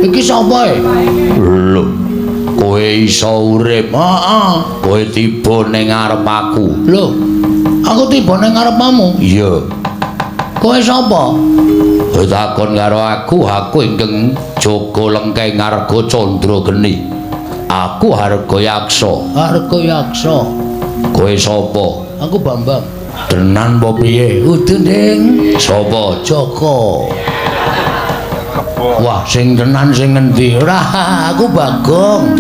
Iki sapa e? Lho, kowe iso urip. Heeh. Kowe tiba ning ngarep aku. Lho, aku tiba ning ngarepmu? Iya. Kowe sapa? Kowe takon karo aku, aku ingkang Joko Lengkeng Arga Candra Geni. Aku Harga Yaksa. Harga Yaksa. Kowe sapa? Aku Bambang. Tenan apa piye? Udu, Ding. Sapa? Joko. Wah, sing tenan sing ngendi? Ora, aku Bagong.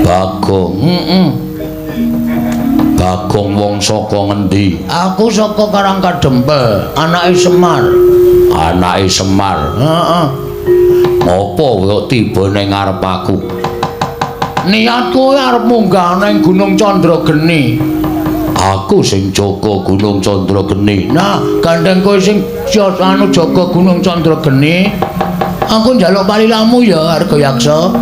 Bagong. Heeh. Bagong wong saka ngendi? Aku saka Karang Kadempel, anake Semar. Anake Semar. Heeh. Ngopo kok tiba ning ngarep aku? Niatku arep munggah ning Gunung Chandrageni. Aku sing jaga Gunung Chandrageni. Nah, gandeng kowe sing anu jaga Gunung Chandrageni. Aku njaluk palilamu ya, Harga Yaksa.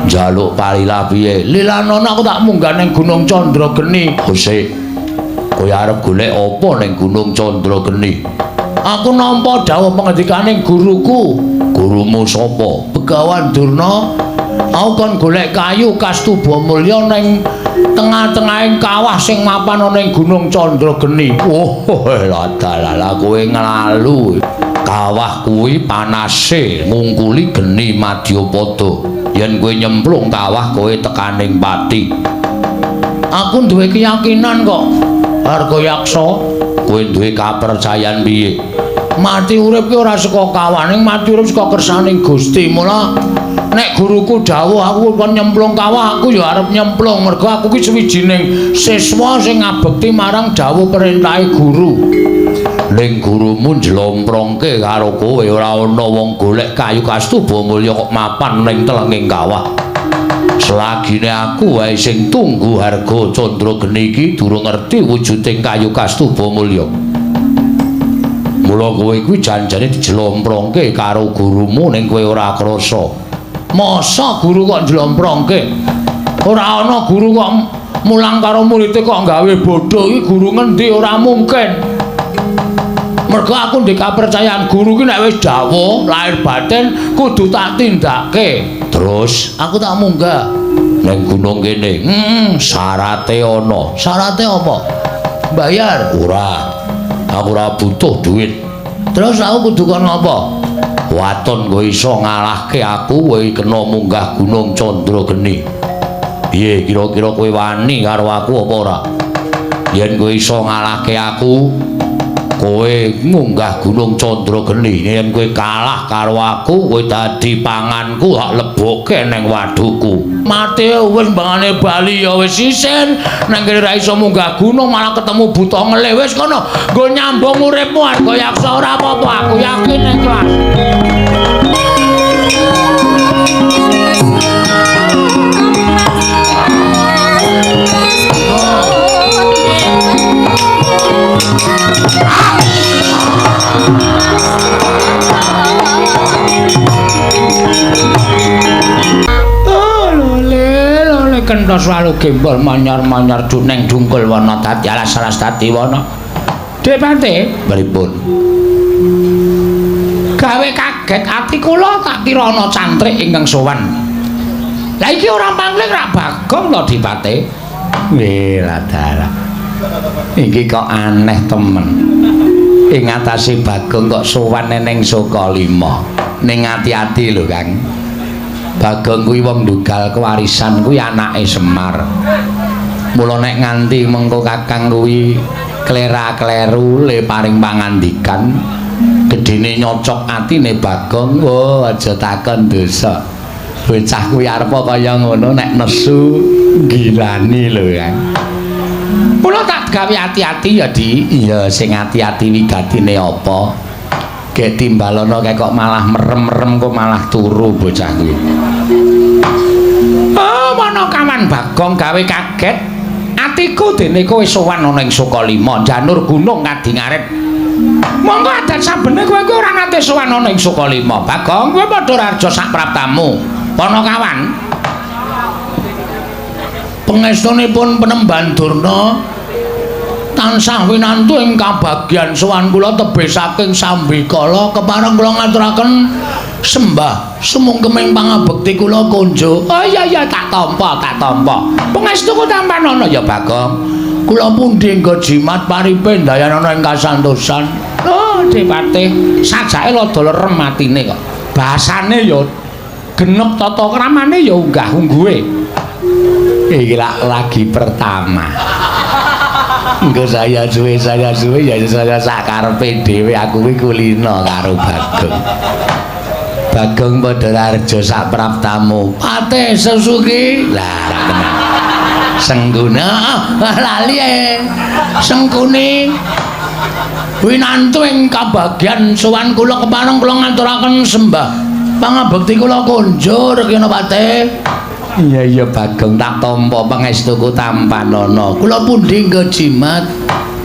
Njaluk palila piye? Lilanono aku tak munggah ning Gunung Chandrageni. Sik. Kowe arep golek apa ning Gunung Chandrageni? Aku nampa dawuh pangendikane guruku. Gurumu sapa? Begawan Durna. Aku kon golek kayu Kastuba Mulya ning tengah-tengahing kawah sing mapan ana ning Gunung Chandrageni. Oh, ladalah kowe nglalu. Kawah kuwi panase ngungkuli geni madyapada. Yen kowe nyemplung kawah kowe tekaning pati. Aku duwe keyakinan kok, Harga Yaksa. Kowe duwe kapercayan piye? Mati urip ki ora saka kawah, ning mati urip saka kersaning Gusti. Mula nek guruku dawuh aku kon nyemplung kawah, aku ya arep nyemplung mergo aku ki sawijining siswa sing ngabekti marang dawuh perintahe guru. Ning gurumu njlomprongke karo kowe ora ana wong golek kayu Kastuba Mulya kok mapan ning telenging kawah. Selagine aku wae sing tunggu Harga Chandrageni iki durung ngerti wujuding kayu Kastuba Mulya. Mula kowe kuwi janjane dijlomprongke karo gurumu ning kowe ora krasa. Masa guru kok njlomprongke? Ora ana guru kok mulang karo muridé kok gawe bodho iki guru ngendi ora mungkin. Mergo aku ndek kapercayan guru ki nek wis dawuh lahir batin kudu tak tindake. Terus aku tak munggah ning gunung kene. Syarate ana. Syarate apa? Bayar? Ora. Aku ora butuh duit. Terus aku kudu kon ngapa? Waton kowe iso ngalahke aku, kowe kena munggah Gunung Chandrageni. Piye kira-kira kowe wani karo aku apa ora? Yen kowe iso ngalahke aku, kowe munggah Gunung Chandrageni. Yen kowe kalah karo aku, kowe dadi panganku, tak lebokke ning wadukku. Mati wis mbangane bali ya wis isin, nang kene ra iso munggah gunung malah ketemu buta ngelih. Wis kono, nggo nyambung uripmu Harga Yaksa ora apa-apa, aku yakin ikhlas. Lole lole kentos walu gembol manyar-manyar duneng dungkul wana dadi alas-alas dadi wana. Depate pripun? Gawe kaget ati kula tak kira ana cantrik ingkang sowan. Lah iki ora pangling rak Bagong to Dipate. Weh ladalah. Iki kok aneh temen. Ing atase Bagong kok sowan ning Sukalima. Ning ati-ati lho, Kang. Bagong kuwi wong ndugal kewarisan kuwi anake Semar. Mula nek nganti mengko Kakang kuwi klera-kleru le paring pangandikan, gedene nyocok atine Bagong, oh aja takon dosa. Bocah kuwi arep kaya ngono nek nesu gilani lho, Kang. Mula tak gawe ati-ati ya, Di. Iya, sing ati-ati wigatine apa? Gek timbalono kae kok malah merem-merem kok malah turu bocah kuwi. Oh, mana kawan Bagong gawe kaget. Atiku dene kowe sowan ana ing Sukalima, janur gunung kadingaret. Monggo adat sabene kowe kuwi ora nate sowan ana ing Sukalima. Bagong, kowe padha raja sak praptamu. Panakawan. Pangestunipun Penemban Durna tansah winantu ing kabagyan sowan kula tebih saking sambikala. Kepareng kula ngaturaken Sembah sumungkeming pangabekti kula konjo. Oh iya iya, tak tampa, tak tampa. Pangestuku tampanana ya, Bagong. Kula pundi nggo jimat paripe ndayanana ing kasantosan. Oh, Depate, sajake rada lerem atine kok. Bahasane ya genep, tata kramane ya unggah-ungguhe. Iki lak lagi pertama. Engko saya suwe ya saya sak karepe dhewe, aku kuwi kulino karo Bagong. Bagong Padhararja sak praptamu. Pate Susuki. Lah, ra tenan. Sengguna lali e. Sengkuni. Winantu ing kabagyan sowan kula kepareng kula ngaturaken sembah pangabekti kula konjur kena pate. Iya iya, Bagong, tak tampa pangestuku tampanana. Kula pundi nggo jimat?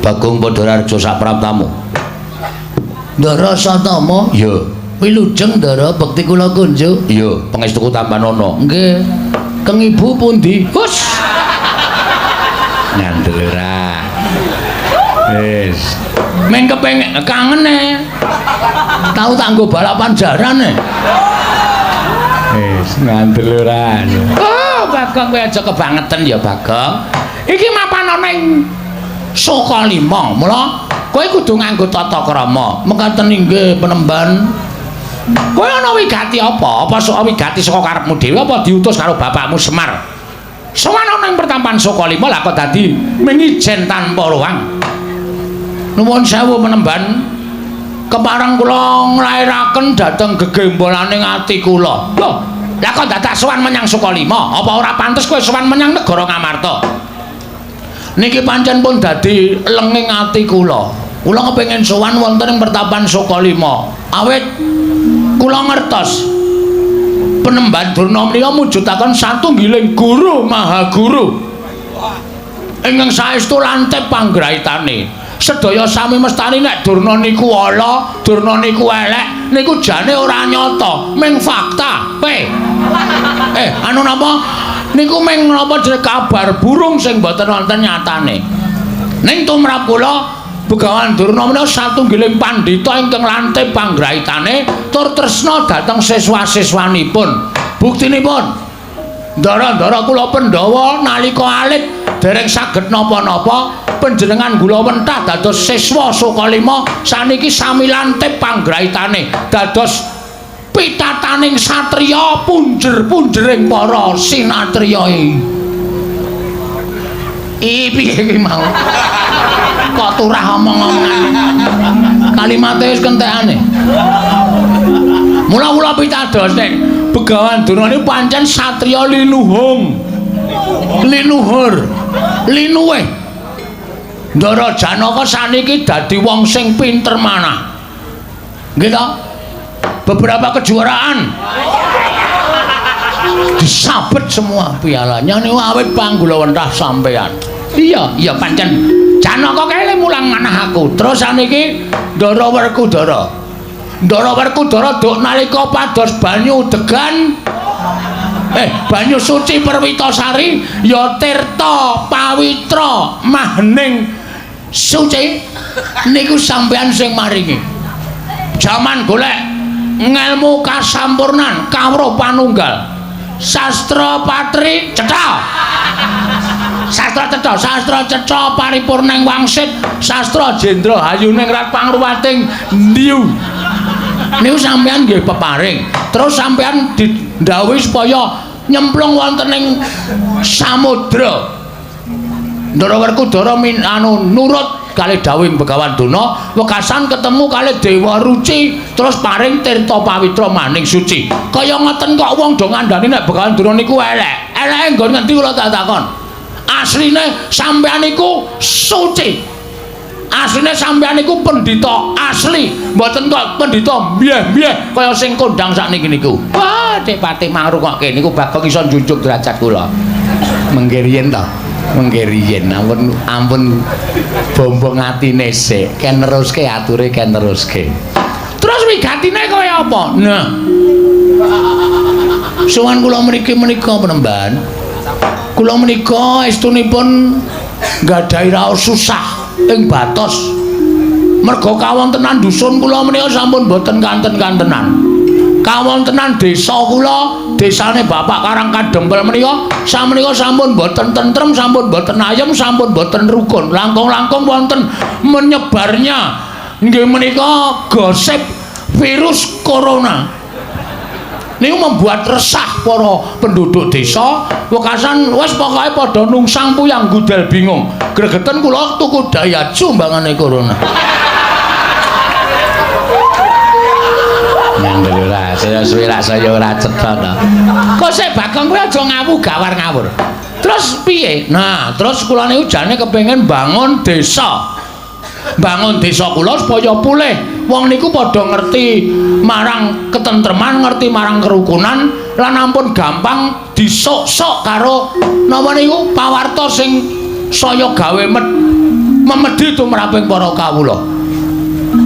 Bagong Padhararja sak praptamu. Ndara Satama? Iya. Wilujeng Ndara, bekti kula kunjuk. Iya, pangestuku tampanana. Nggih. Keng ibu pundi? Hus. Ngandel ora. Wis. Meng kepengin kangen e. Tau tak nggo balapan jaran e. Wis ngandel ora. Oh, Bagong, kowe aja kebangetan ya, Bagong. Iki mapan ana ing Sukalima. Mula kowe kudu nganggo tata krama. Mekaten inggih, penemban. Kowe ana wigati apa? Apa sok wigati saka karepmu dhewe apa diutus karo bapakmu Semar? Sowan ana ing pertampan Sukalima lah kok dadi mengijen tanpa ruang. Nuwun sewu, penemban. Kepareng kula nglairaken dhateng gegembolaning ati kula. Lho, lah kok dadak sowan menyang Sukalima? Apa ora pantes kowe sowan menyang negara Ngamarta? Niki pancen pun dadi lenging ati kula. Kula kepengin sowan wonten ing pertapan Sukalima. Awit kula ngertos Penemban Durna menika mujudaken satunggiling guru maha guru ingkang saestu lantip panggraitane. Sedaya sami mestani nek Durna niku ala, Durna niku elek, niku jane ora nyata, ming fakta. Eh, anu napa? Niku ming napa jenenge kabar burung sing boten wonten nyatane. Ning tumrap kula, Begawan Durna menika satunggiling pandhita ingkang lantip panggraitane tur tresna dhateng siswa-siswanipun. Buktinipun, ndara-ndara kula Pandhawa nalika alit dereng saged napa-napa, panjenengan gula wentah dados siswa Sukalima, saniki sami lantip panggraitane dados pitataning satriya, punjer-punjering para sinatriya. I piye iki mau? Kok turah omong-omongan. Kalimate wis kentekane. Mula kula pitados nek Begawan Durna niku pancen satriya linuhung. Linuhur. Linuwih. Ndara Janaka saniki dadi wong sing pinter manah. Nggih to? Beberapa kejuaraan disabet semua pialanya niku awit panggulawentah sampean. Iya, iya, pancen Janaka kae mulang manah aku. Terus saniki Ndara Werkudara. Ndara Werkudara duk nalika pados banyu degan, eh, banyu suci Perwitasari ya tirta pawitra mahning suci niku sampean sing maringi. Jaman golek ngelmu kasampurnan kawruh panunggal. Sastra patri cetha. Sastra cetha, sastra cetha paripurning wangsit, sastra jendra hayuning rat pangruwating ndiyu. Niku sampean nggih peparing. Terus sampean didhawuhi supaya nyemplung wonten ing samudra. Ndara Werkudara min anu nurut kalih dawuhing Begawan Durna, wekasan ketemu kalih Dewa Ruci, terus paring tirta pawitra maning suci. Kaya ngoten kok wong do ngandani nek Begawan Durna niku elek. Eleke nggon ngendi, kula tak takon? Asline sampean niku suci. Asline sampean niku pendhita asli, mboten kok pendhita mbyeh-mbyeh kaya sing kondang sakniki niku. Wah, Dik Patih mangrungokke niku Bagong iso njunjung derajat kula. Mengke riyen to. Mengke riyen, ampun ampun bombong atine sik, ken neruske ature, ken neruske. Terus wigatine kaya apa? Nah. Sowan kula mriki menika, penemban. Kula menika estunipun nggadahi raos susah ing batos. Merga kawontenan dusun kula menika sampun boten kanten-kantenan. Kawontenan desa kula, desane Bapak Karang Kadempel menika samenika sampun boten tentrem, sampun boten ayem, sampun boten rukun. Langkung-langkung wonten menyebarnya nggih menika gosip virus corona. Niku membuat resah para penduduk desa, wekasan wis pokoke padha nungsang puyang gudel bingung. Gregeten kula tuku Daihatsu mbangane corona. Nyandel ora, saya suwe rak saya ora cetha to. Kok sik Bagong kuwi aja ngawu gawar ngawur. Terus piye? Nah, terus kula niku jane kepengin bangun desa. Bangun desa kula supaya pulih. Wong niku padha ngerti marang ketentreman, ngerti marang kerukunan, lan ampun gampang disok-sok karo napa niku pawarta sing saya gawe memedhi tumraping para kawula.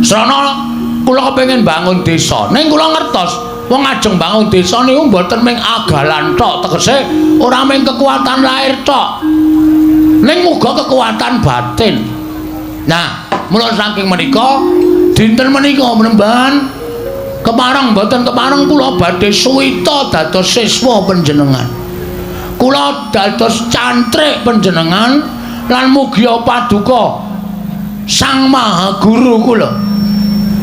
Srana kula kepengin bangun desa. Ning kula ngertos wong ajeng bangun desa niku mboten mung agalan tok, tegese ora mung kekuatan lahir tok. Ning uga kekuatan batin. Nah, mula saking menika dinten menika Penemban kepareng mboten kepareng kula badhe suwita dados siswa panjenengan. Kula dados cantrik panjenengan lan mugia paduka Sang Maha Guru kula.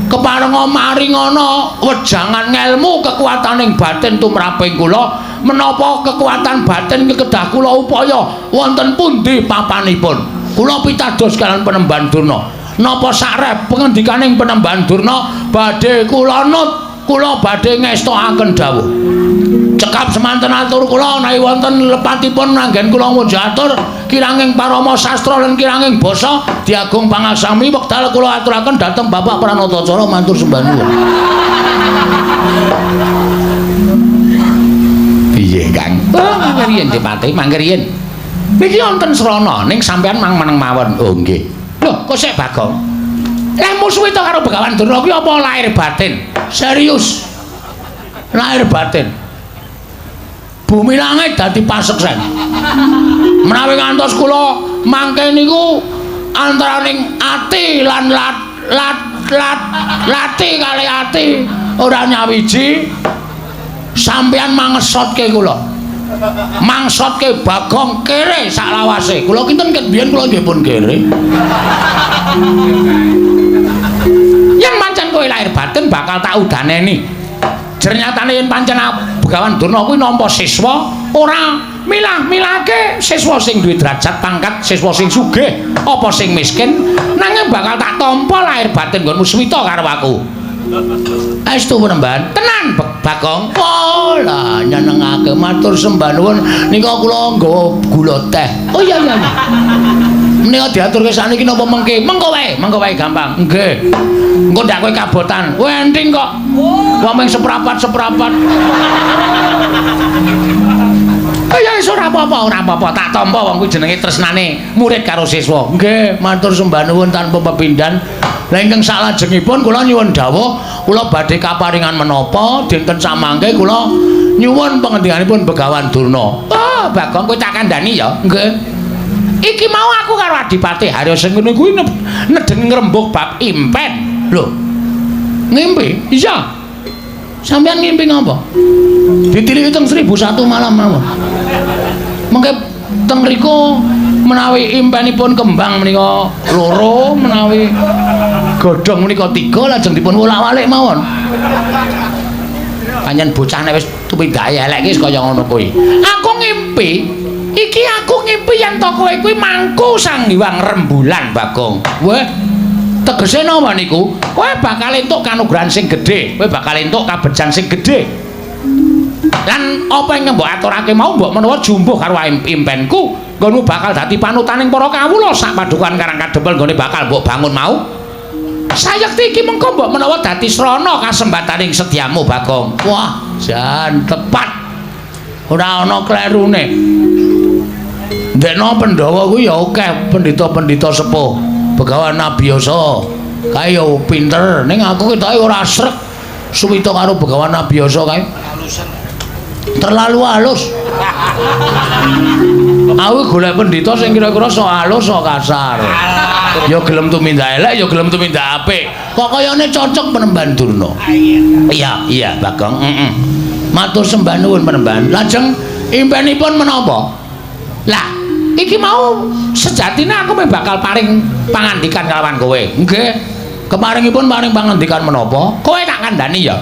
Keparenga maringana wejangan ngelmu kekuataning batin tumraping kula, menapa kekuatan batin kedah kula upaya wonten pundi papanipun. Kula pitados kalian Penemban Durna. Napa sakrep pengendikaning Penemban Durna badhe kula nut, kula badhe ngestokaken dawuh. Cekap semanten atur kula menawi wonten lepatipun anggen kula ngunjuk atur kiranging parama sastra lan kiranging basa diagung pangaksami wekdal kula aturaken dhateng Bapak Pranatacara matur sembah nuwun. Piye Kang? Oh, mangke riyen Dipati, mangke riyen. Niki wonten srana ning sampean mang meneng mawon. Oh nggih. Lho, kok sik Bagong? Lah musuhe to karo Begawan Durna kuwi apa lahir batin? Serius. Lahir batin. Bumi langit dadi paseksen. Menawi ngantos kula mangke niku antaraning ati lan lat lat lat lati kali ati ora nyawiji, sampeyan mangesotke kula. Mangsotke Bagong kere saklawase. Kula kinten ket biyen kula nggih pun kere. Yen pancen kowe lahir batin bakal tak udaneni. Jernyatane yen pancen Begawan Durna kuwi nampa siswa ora milah-milahke siswa sing duwe derajat pangkat, siswa sing sugih apa sing miskin, nanging bakal tak tampa lahir batin nggonmu suwita karo aku. Aestu Penemban, tenan Bagong. Oh lah nyenengake matur sembah nuwun nika kula nggawa gula teh. Oh iya iya. Menika diaturke sakniki napa mengke? Mengko wae, mengko wae gampang. Nggih. Engko ndak kowe kabotan. Kowe enting kok. Wong mung seprapat-seprapat. Oh ya wis ora apa-apa, ora apa-apa. Tak tampa wong kuwi jenenge tresnane murid karo siswa. Nggih, matur sembah nuwun tanpa pepindhan. Lah ingkang salajengipun kula nyuwun dawuh, kula badhe kaparingan menapa dinten samangke kula nyuwun pangendikanipun Begawan Durna. Oh, Bagong kowe tak kandhani ya. Nggih. Iki mau aku karo Adipati Haryasengkuni kuwi nedeng ngrembug bab impen. Lho. Ngimpi? Iya. Sampeyan ngimpi ngapa? Ditiliki teng 1001 malam mawon. Mengke teng mriku menawi impenipun kembang menika loro, menawi godhong menika 3, lajeng dipun wolak-walik mawon. Pancen bocah nek wis tumindake elek iki kaya ngono kuwi. Aku ngimpi, iki aku ngimpi yen to kowe kuwi mangku Sang Hyang Rembulan, Bagong. Weh, tegese napa niku? Kowe bakal entuk kanugrahan sing gedhe, kowe bakal entuk kabejan sing gedhe. Lan apa ingkang mbok aturake mau mbok menawa jumbuh karo impenku, nggonmu bakal dadi panutaning para kawula sak padukuhan Karang Kadempel nggone bakal mbok bangun mau. Sayekti iki mengko mbok menawa dadi srana kasembataning sedyamu, Bagong. Wah, jan tepat. Ora ana klerune. Ndekno Pandhawa kuwi ya akeh pendhita-pendhita sepuh. Begawan Abiyasa kae ya pinter, ning aku ketoke ora srek suwita karo Begawan Abiyasa kae. Terlalu halus. Aku golek pendhita sing kira-kira sok alus sok kasar. Ya gelem tumindak elek, ya gelem tumindak apik. Kok kayane cocok Panembahan Durna. Iya, iya Bagong. Heeh. Matur sembah nuwun Panembahan. Lajeng impenipun menapa? Lah, iki mau sejatine aku meh bakal paring pangandikan kalawan kowe. Nggih. Kemaringipun paring pangandikan menapa? Kowe tak kandhani ya.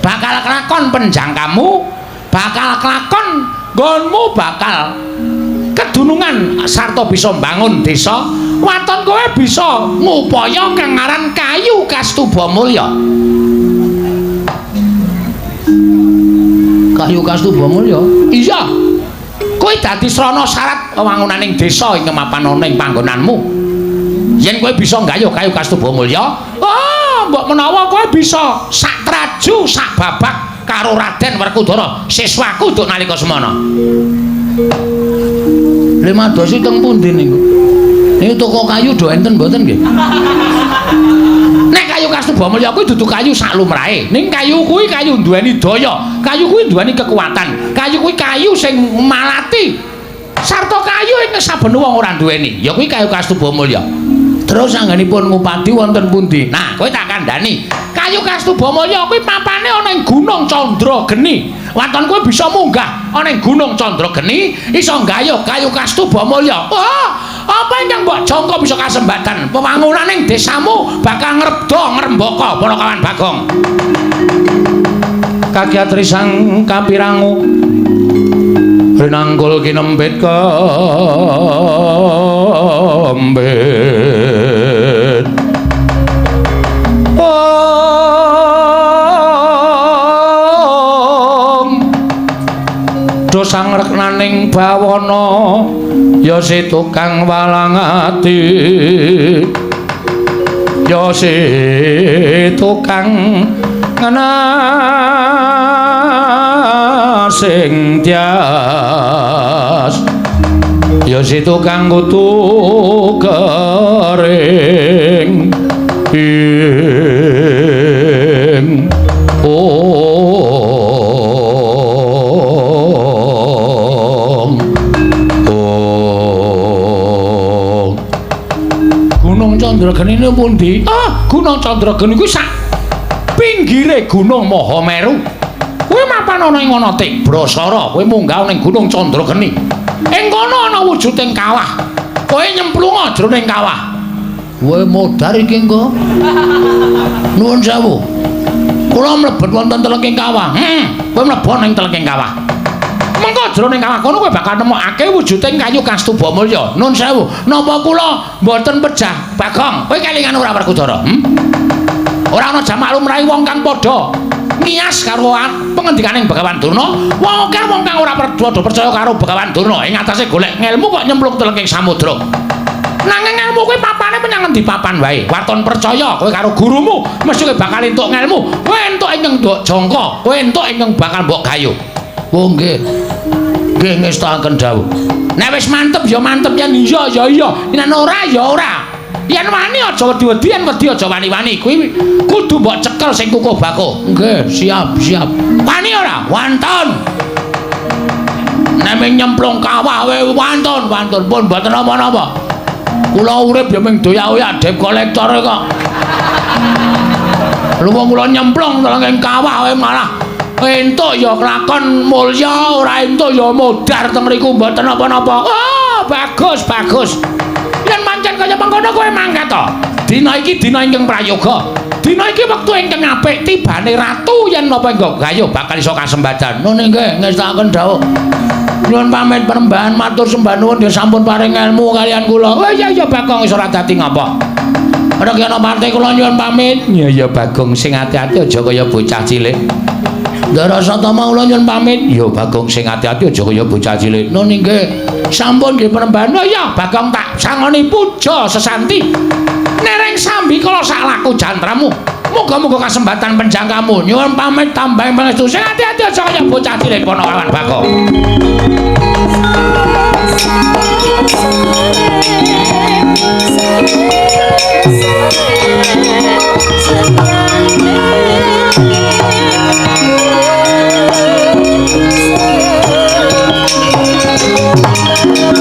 Bakal kelakon penjangkamu, bakal kelakon nggonmu bakal kedunungan sarta bisa mbangun desa. Waton kowe bisa ngupaya kang aran kayu Kastuba Mulya. Kayu Kastuba Mulya? Iya. Kowe dadi srana syarat wewangunaning desa ing mapan ana ing panggonanmu. Yen kowe bisa nggayuh kayu Kastuba Mulya, oh, mbok menawa kowe bisa sak traju sak babak karo Raden Werkudara, siswaku nduk nalika semana. Limadosi teng pundi niku? Niku toko kayu do enten mboten nggih? Nek kayu Kastuba Mulya kuwi dudu kayu sak lumrahe. Ning kayu kuwi kayu duweni daya, kayu kuwi duweni kekuatan, kayu kuwi kayu sing malati. Sarta kayu ing saben wong ora duweni, ya kuwi kayu Kastuba Mulya. Terus anggenipun ngupadi wonten pundi? Nah, kowe tak kandhani. Kayu Kastuba Mulya kuwi papane ana ing Gunung Candrageni. Waton kowe bisa munggah ana ing Gunung Candrageni, iso nggayuh kayu Kastuba Mulya. Wah, apa ingkang mbok jangka bisa kasembatan? Wewangunaning desamu bakal ngrebda ngrembaka para kawan Bagong. Kakyatri sang kapirangu rinangkul kinempit kembit. Om do sangreknaning bawana ya si tukang walang ati, ya si tukang sing tias, ya si tukang kutu kering ing om om. Gunung Candrageni niku pundi? Ah, Gunung Candrageni kuwi sak pinggire Gunung Mahameru. Kowe mapan ana ing ana Tibrasara, kowe munggah ning Gunung Candrageni. Ing kono ana wujuding kawah. Kowe nyemplunga jroning kawah. Kowe modar iki engko. Nuwun sewu. Kula mlebet wonten telenging kawah. Kowe mlebu ning telenging kawah. Mengko jroning kawah kono kowe bakal nemokake wujuding kayu Kastuba Mulya. Nuwun sewu. Napa kula mboten pejah Bagong? Kowe kelingan ora Werkudara? Ora ana jamak lumrahe wong kang padha ngiyas karo pengendikaning Begawan Durna. Wong akeh wong kang ora padha percaya karo Begawan Durna ing atase golek ngelmu kok nyemplung telenging samudra. Nanging ngelmu kuwi papane menyang ngendi papan wae. Waton percaya kowe karo gurumu mesti kowe bakal entuk ngelmu. Kowe entuk ingkang mbok jangka, kowe entuk ingkang bakal mbok gayuh. Oh nggih. Nggih ngestakaken dawuh. Nek wis mantep ya mantep, yen iya ya iya, yen ora ya ora. Yen wani aja wedi-wedi, yen wedi aja wani-wani. Kuwi kudu mbok cekel sing kukuh bakuh. Nggih, siap, siap. Wani ora? Wantun. Nek ming nyemplung kawah wae wantun, wantun pun mboten napa-napa. Kula urip ya ming doyak-oyak debt collector kok. Lha wong kula nyemplung ing kawah wae malah entuk ya kelakon mulya, ora entuk ya modar teng mriku mboten napa-napa. Oh, bagus, bagus. Yen pancen kaya mengkono kowe mangkat to. Dina iki dina ingkang prayoga. Dina iki wektu ingkang apik tibane ratu yen napa engko gayuh bakal iso kasembadan. Nun nggih ngestakaken dawuh. Nyuwun pamit Panembahan, matur sembah nuwun nggih sampun paring ilmu kaliyan kula. Oh iya iya Bagong wis ora dadi ngapa. Rekyana parte kula nyuwun pamit. Iya iya Bagong sing ati-ati aja kaya bocah cilik. Ndara Satama kula nyuwun pamit. Ya Bagong sing ati-ati aja kaya bocah cilik. Nun nggih. Sampun nggih Panembahan. Oh iya Bagong tak sangoni puja sesanti. Nereng sambi kala sak laku jantramu. Muga-muga kasembatan penjangkamu. Nyuwun pamit tambahing pangestu. Sing ati-ati aja kaya bocah cilik Ponokawan Bagong. Sare.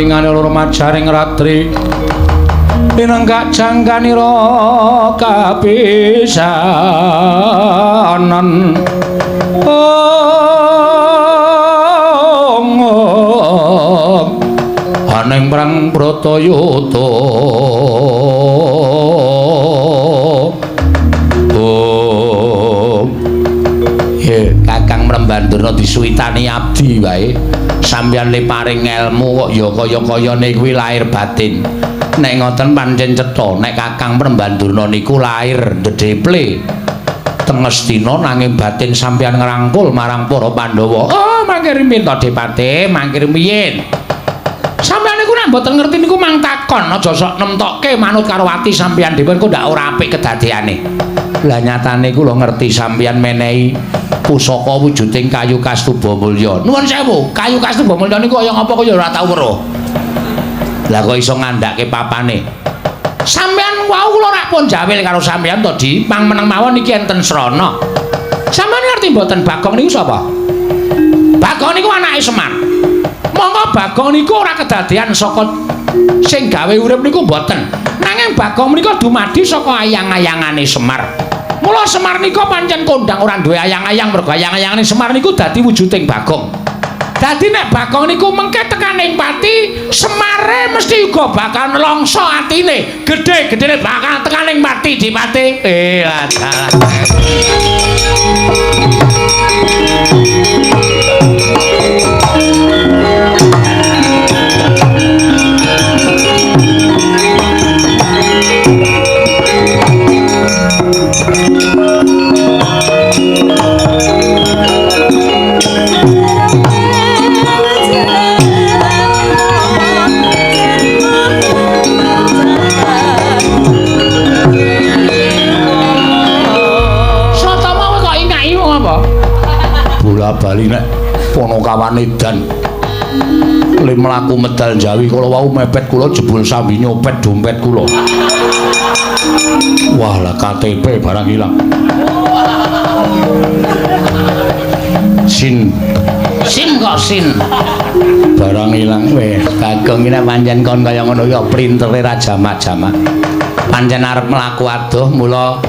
Paringane remajaring ratri pinenggak jangkanira kapisanan. Ong aning prang Bratayuda. Kakang Mrembandurna disuwitani abdi wae. Sampeyan le paring elmu kok ya kaya-kayane kuwi lahir batin. Nek ngoten pancen cetha nek Kakang Mrembandurna niku lahir ndedheple teng Ngastina nanging batin sampeyan ngrangkul marang para Pandhawa. Oh, mangke rimin to Depate, mangke rumiyin. Sampeyan niku nek mboten ngerti niku mang takon, aja sok nemtokke manut karo ati sampeyan dhewe engko ndak ora apik kedadeane. Lah nyatane kula ngerti sampeyan menehi pusaka wujuding kayu Kastuba Mulya. Nuwun sewu, kayu Kastuba Mulya niku kaya ngapa kaya ora tau weruh. Lah kok iso ngandhake papane? Sampeyan wau kula rak pun jawil karo sampeyan to, Di. Pang meneng mawon iki enten srana. Sampeyan ngerti mboten Bagong niku sapa? Bagong niku anake Semar. Monggo Bagong niku ora kedadean saka sing gawe urip niku mboten. Nanging Bagong menika dumadi saka ayang-ayangane Semar. Mula Semar nika pancen kondang ora duwe ayang-ayang mergo ayang-ayangane Semar niku dadi wujuding Bagong. Dadi nek Bagong niku mengke tekaning pati, Semare mesti uga bakal nelongso atine. Gedhe-gedhene bakal tekaning pati Dipati. Dalah. Bola-bali nek Ponokawan edan le mlaku medal Jawi kala wau mepet kula jebul sambi nyopet dompet kula. Wah lah KTP barang ilang. Sin sin kok sin barang ilang. Weh Bagong iki nek pancen kon kaya ngono ya printere ra jamak-jamak. Pancen arep mlaku adoh mula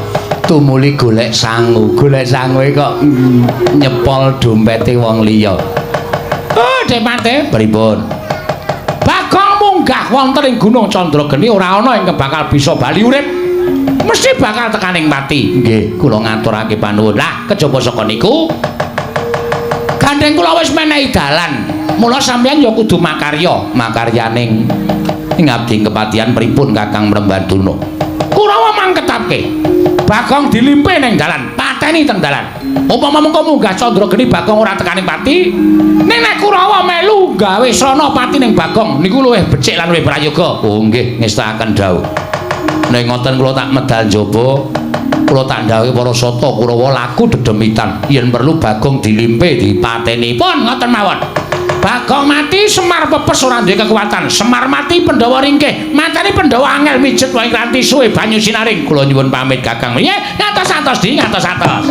tumuli golek sangu. Golek sangu kok nyepol dompete wong liya. Oh, Depate, pripun? Bagong munggah wonten ing Gunung Candrageni ora ana ingkang bakal bisa bali urip. Mesti bakal tekaning pati. Nggih, kula ngaturake panuwun. Lah, kejaba saka niku gandeng kula wis menehi dalan. Mula sampeyan ya kudu makarya, makaryaning ing abdi kepatihan pripun Kakang Mrembandurna. Kurawa mangketapke. Bagong dilimpe ning dalan, pateni teng dalan. Upama mengko munggah Candrageni Bagong ora tekaning pati, ning nek Kurawa melu gawe srana pati ning Bagong niku luwih becik lan luwih prayoga. Oh nggih, ngestakaken dawuh. Nek ngoten kula tak medal njaba, kula tak ndhawuhi para sata Kurawa laku dedemitan. Yen perlu Bagong dilimpe dipateni. Pun ngoten mawon. Bagong mati, Semar pepes ora duwe kekuatan. Semar mati, Pandhawa ringkih. Mateni Pandhawa angel mijet wae ranti suwe banyu sinaring. Kula nyuwun pamit Kakang. Nggih, ngatos-atos Di, ngatos-atos.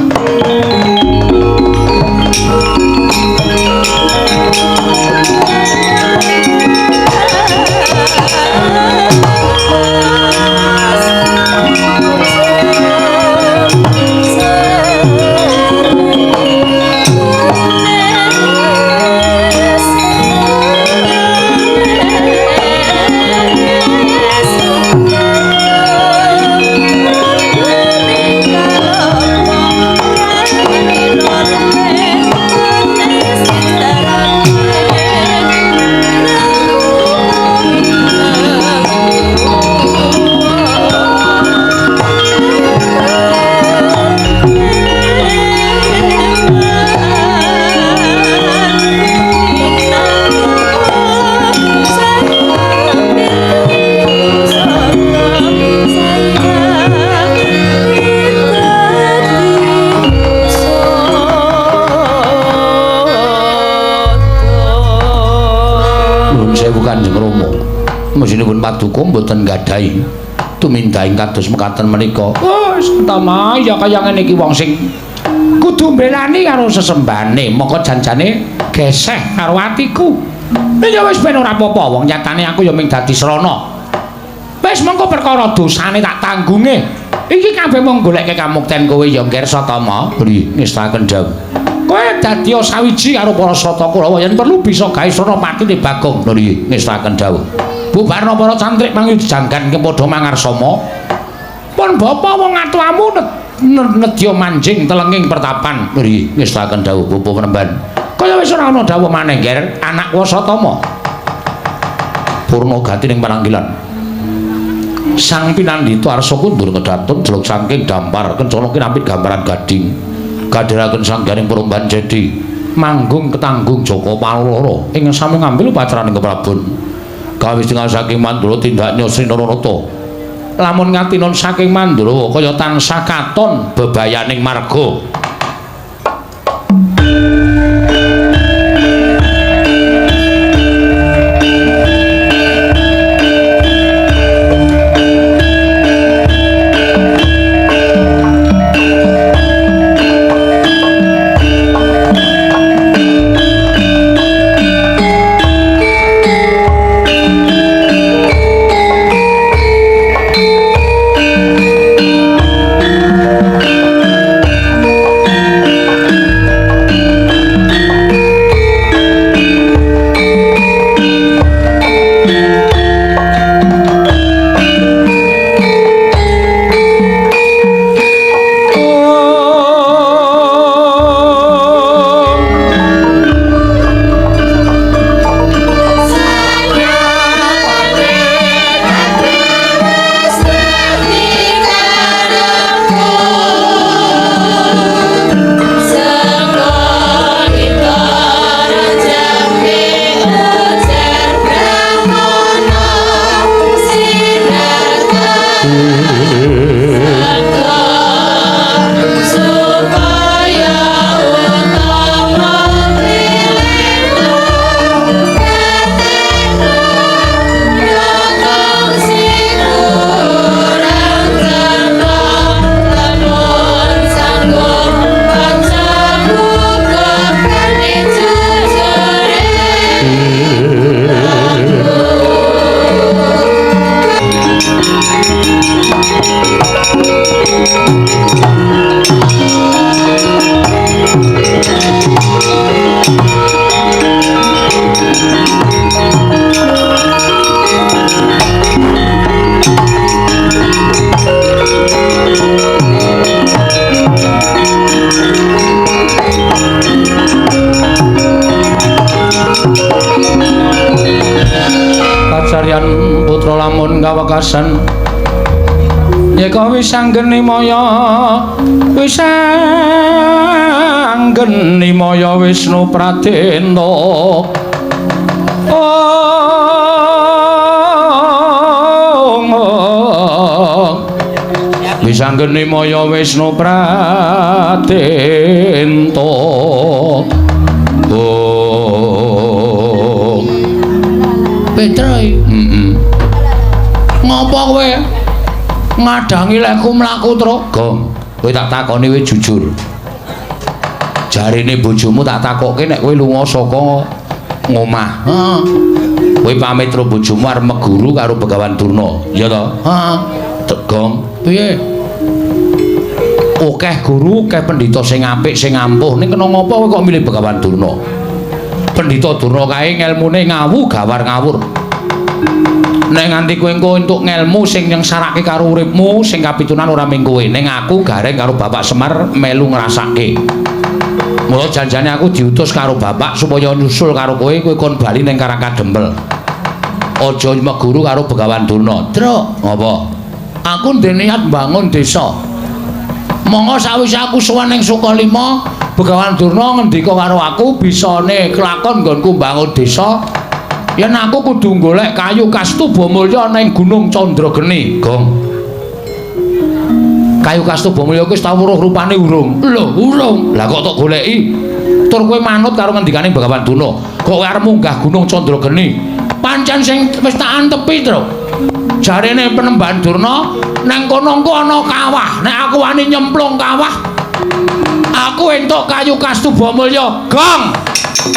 Mesinipun paduka mboten nggadahi tumindahing kados mekaten menika. Oh, Santama ya kaya ngene iki wong sing kudu mbelani karo sesembane, mongko janjane geseh karo atiku. Ya wis ben ora apa-apa, wong nyatane aku ya mung dadi srana. Wis mengko perkara dosane tak tanggunge. Iki kabeh mung goleke kamukten kowe ya Nger Satama. Bri ngestaken dawuh. Kowe dadi sawiji karo para Sata Kurawa yen perlu bisa gawe srana patine Bagong. Bri ngestaken dawuh. Bubarna para cantrik mangyud janggan padha mangarsama. Pun bapa wong atuamu nedya manjing telenging pertapan. Bri ngestaken dawuh bapa Penemban. Kaya wis ora ana dawuh maneh Nger, anak Wasatama. Purna gati ning pananggilan. Sang pinandhita arsa kundur kedatun jeluk saking dampar kencana kinapit gambaran gading. Kadheraken sang garing peromban jedi manggung ketanggung Jaka Paloro ing sami ngambil upacaraning keprabon. Kawis tingal saking Mandura tindaknya Sri Naranata. Lamun ngatinon saking Mandura kaya tansah katon bebayaning marga. Kacaryan putra lamun kawekasan yeka wis anggeni maya wis anggeni maya Wisnu Pradenta. Wis anggeni maya Wisnu Pradenta. Oh. Petro. Heeh. Ngopo kowe ngadangi lekku mlaku, Truk? Gong, kowe tak takoni kowe jujur. Jarine bojomu tak takokke nek kowe lunga saka ngomah. Heeh. Kowe pamit karo bojomu arep meguru karo Begawan Durna, ya to? Heeh. Gong, piye? Akeh guru, akeh pendhita sing apik, sing ampuh. Ning kena ngopo kowe kok milih Begawan Durna? Pendhita Durna kae ngelmune ngawu gawar ngawur. Nek nganti kowe engko entuk ngelmu sing nyengsarake karo uripmu, sing kapitunan ora mung kowe, ning aku gareng karo Bapak Semar melu ngrasake. Mula janjane aku diutus karo Bapak supaya nyusul karo kowe, kowe kon bali ning Karang Kadempel. Aja meguru karo Begawan Durna. Truk, ngopo? Aku ndek niat mbangun desa. Monggo sawise aku sowan ning Sukalima, Begawan Durna ngendika karo aku bisane kelakon nggonku mbangun desa. Yen aku kudu golek kayu kastuba mulya ning Gunung Candrageni. Gong. Kayu kastuba mulya kuwi wis tau weruh rupane urung? Lho, urung. Lah kok tok goleki? Tur kowe manut karo ngendikane Begawan Durna. Kok kowe arep munggah Gunung Candrageni? Pancen sing wis tak antepi, Truk. Jarene Penemban Durna nang kono engko ana kawah. Nek aku wani nyemplung kawah, aku entuk kayu kastuba mulya. Gong. Kowe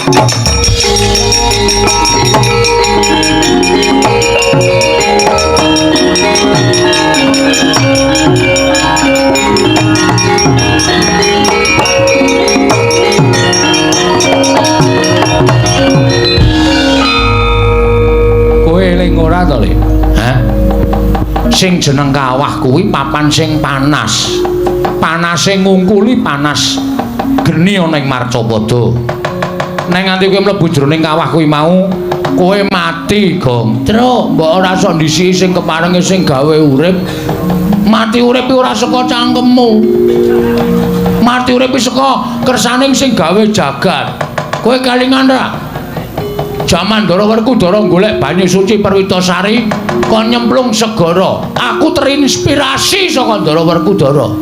eling ora to, Le? Hah? Sing jeneng kawah kuwi papan sing panas. Panase ngungkuli panas geni ana ing Marcapada. Nek nganti kowe mlebu jroning kawah kuwi mau, kowe mati, Gong. Truk, mbok ora iso ndhisiki sing keparenge sing gawe urip. Mati urip ora saka cangkemmu. Mati urip saka kersaning sing gawe jagat. Kowe kelingan ra? Jaman Ndara Werkudara golek banyu suci Perwitasari kon nyemplung segara. Aku terinspirasi saka Ndara Werkudara.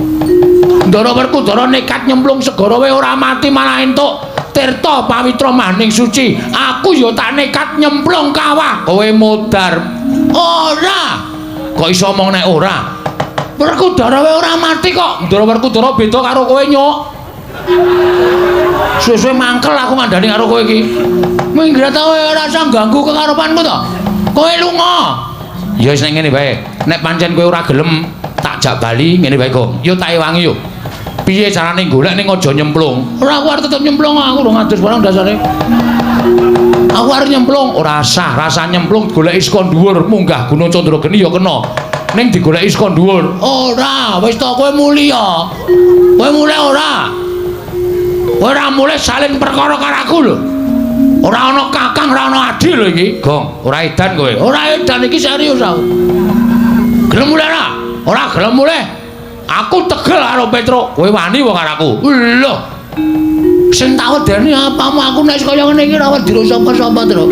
Ndara Werkudara nekat nyemplung segara wae ora mati malah entuk tirta pawitra maning suci. Aku ya tak nekat nyemplung kawah. Kowe modar. Ora. Kok iso omong nek ora? Werkudara wae ora mati kok. Ndara Werkudara beda karo kowe, Nyuk. Suwe-suwe mangkel aku ngandani karo kowe iki. Minggat kowe ora usah ganggu kekarepanku to. Kowe lunga. Ya wis nek ngene wae. Nek pancen kowe ora gelem tak jak bali ngene wae, Gong. Yo tak ewangi yo. Piye carane golek ning aja nyemplung? Ora, aku arep tetep nyemplung, aku urung adus barang dasare. Aku arep nyemplung, ora sah, rasa nyemplung goleki saka dhuwur, munggah Gunung Chandrageni ya kena. Ning digoleki saka dhuwur. Ora, wis to kowe mulya. Kowe mulih ora? Kowe ora mulih salin perkara karo aku lho. Ora ana kakang, ora ana adi lho iki. Gong, ora edan kowe. Ora edan iki serius aku. Gelem mulih ora? Ora gelem mulih. Aku tegel karo Petruk. Kowe wani wong karo aku. Lho. Sing tak wedeni apamu aku nek kaya ngene iki ora wedi sapa-sapa, Truk.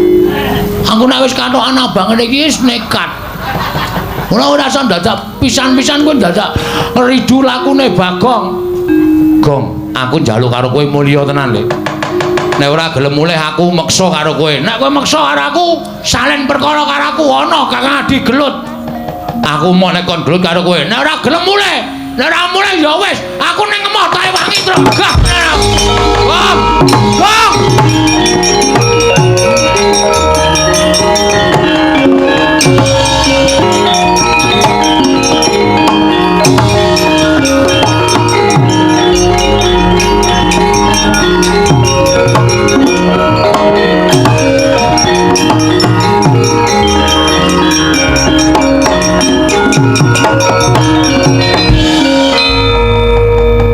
Aku nek wis katokan abang ngene iki wis nekat. Ora ora usah dadak pisan-pisan kowe dadak ridu lakune Bagong. Gong, aku njaluk karo kowe mulya tenan, Le. Nek ora gelem mulih aku meksa karo kowe. Nek kowe meksa karo aku, salen perkara karo aku ana Kakang Adi gelut. Aku mau nek kon gelut karo kowe. Nek ora gelem mulih, nek ora mulih ya wis, aku ning emoh tak ewangi truk. Gah. Gong. Gong.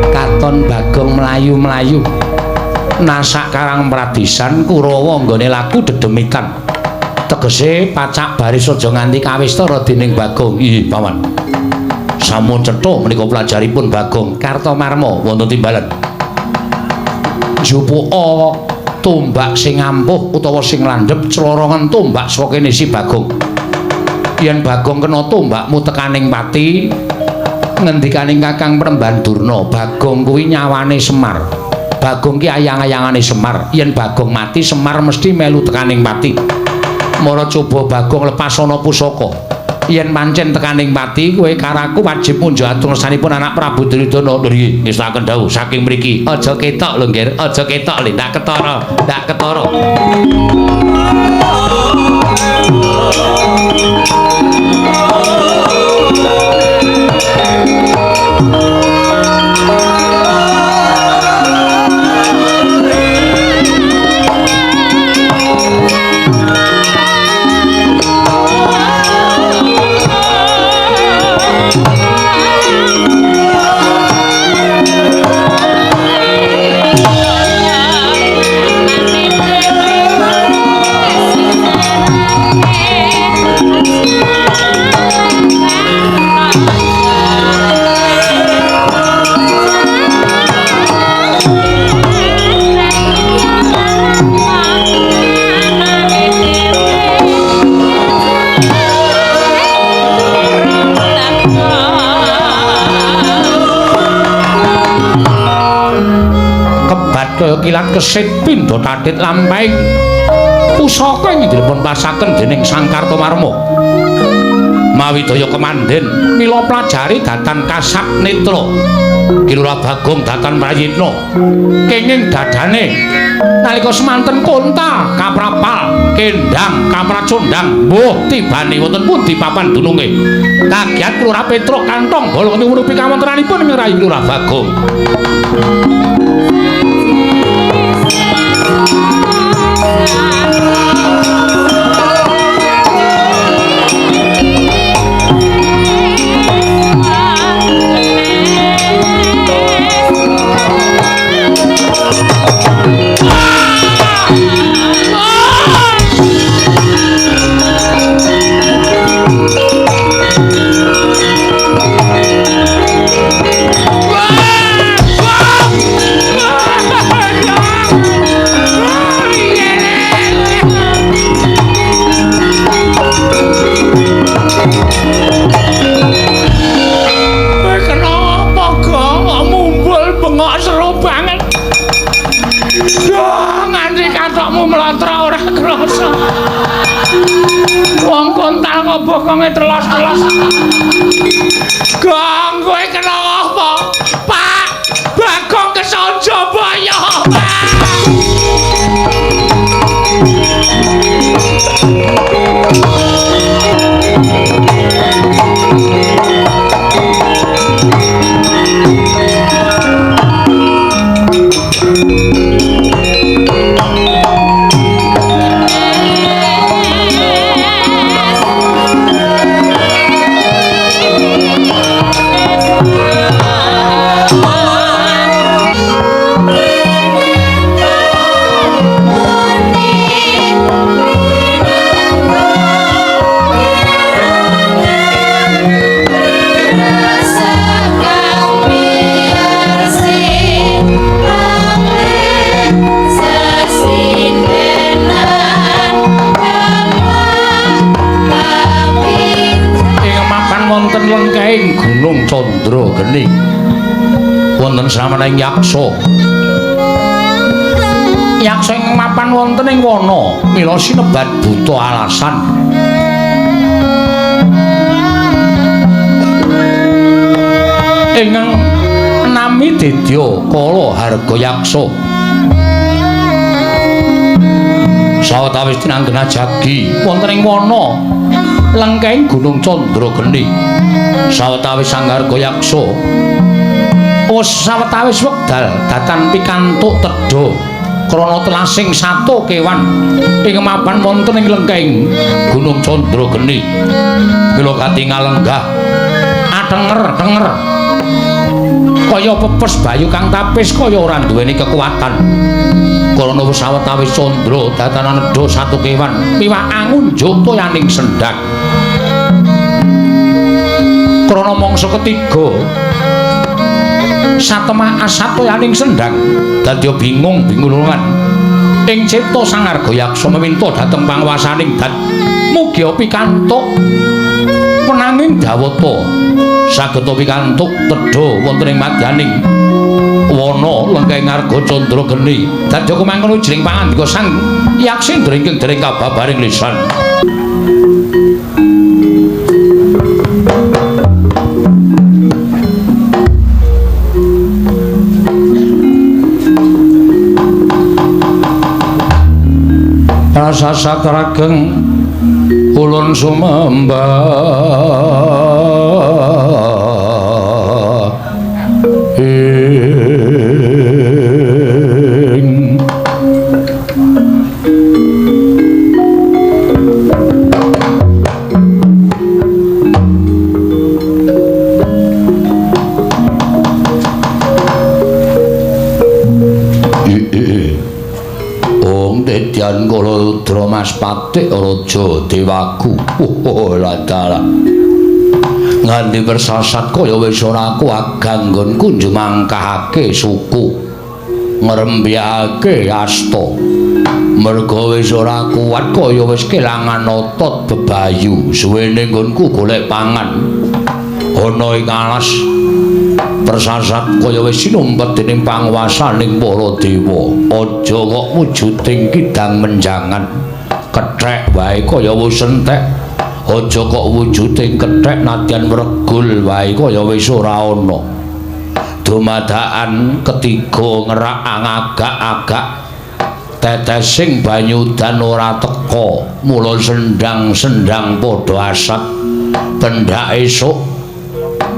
Katon Bagong mlayu-mlayu nasak karang pradisan Kurawa nggone laku dedemitan. Tegese pacak baris aja nganti kawistara dening Bagong. Ih, Paman. Sampun cetha menika pelajaripun Bagong Kartomarma wonten timbalan. Jupuka tombak sing ampuh utawa sing landhep clorongen tombak saka kene si Bagong. Yen Bagong kena tombakmu tekaning pati, ngendikaning Kakang Premban Durna, Bagong kuwi nyawane Semar. Bagong ki ayang-ayangane Semar. Yen Bagong mati, Semar mesti melu tekaning pati. Mara coba Bagong lepas ana pusaka. Yen pancen tekaning pati, kowe karo aku wajib munjuk atur ngersanipun anak Prabu Duryudana. Lho nggih, ngestakaken dawuh saking mriki. Aja ketok lho, Nggir. Aja ketok lho, ndak ketara, ndak ketara. Kaya kilat kesit pindha tatit lampahing pusaka ing dipun pasaken dening Sang Kartomarma. Mawi daya kemanden mila plajari datan kasap netra. Ki Lurah Bagong datan prayitna kenging dadane nalika semanten konta kaprapal kendang kapracondang mbuh tibane wonten pundi papan dununge. Kagiat Lurah Petruk kantong bolong ngrupi kawontenanipun ing rayi Lurah Bagong. Bokonge telos-telos. Gong, kowe kena apa? Pak, Bagong kesonjo boyo, Pak. Lengkahing Gunung Candra Geni wonten sramaning yaksa. Yaksa ing mapan wonten ing wana mila sinebat buta alasan. Ingkang nami Dedya Kala Harga Yaksa. Sawetawis tinanggena jagi wonten ing wana lengkahing Gunung Candra Geni. Sawetawis Sang Harga Yaksa wis sawetawis wekdal datan pikantuk tedha krana telasing sato kewan ing mapan wonten ing lengkahing Gunung Candra Geni. Mila katingal lenggah atenger-tenger kaya pepes bayu kang tapis kaya ora duweni kekuatan. Krana wis sawetawis candra datan nedha satu kewan miwah angunjuk toyaning sendhang. Krana mangsa ketiga satemah asatoyaning sendhang dadi bingung bingulungan ing cipta Sang Harga Yaksa meminta dhateng panguwasaning dat mugia pikantuk penanging dawata saged pikantuk tedha wonten ing madyaning wana lengkahing Arga Candra Geni. Dadi kemangkono jring pangandika Sang Yaksendra ingkang dereng kababaring lisan. Prasasat rageng ulun sumembah ing Om Dedyan Kala Mas Patik Raja Dewaku. Oh latala. Nganti persasat kaya wis ora kuat ganggonku njumangkahake suku, ngrembyake asta. Merga wis ora kuat kaya wis kelangan otot bebayu, suwene nggonku golek pangan. Ana ing alas persasat kaya wis sinumpet dening panguwasaning para dewa. Aja kok wujuding kidang menjangan, kethek wae kaya wis entek. Aja kok wujude kethek nadyan wregul wae kaya wis ora ana. Dumadakan ketiga ngerak agak-agak tetesing banyu udan ora teka, mula sendang-sendang padha asat. Pendak esuk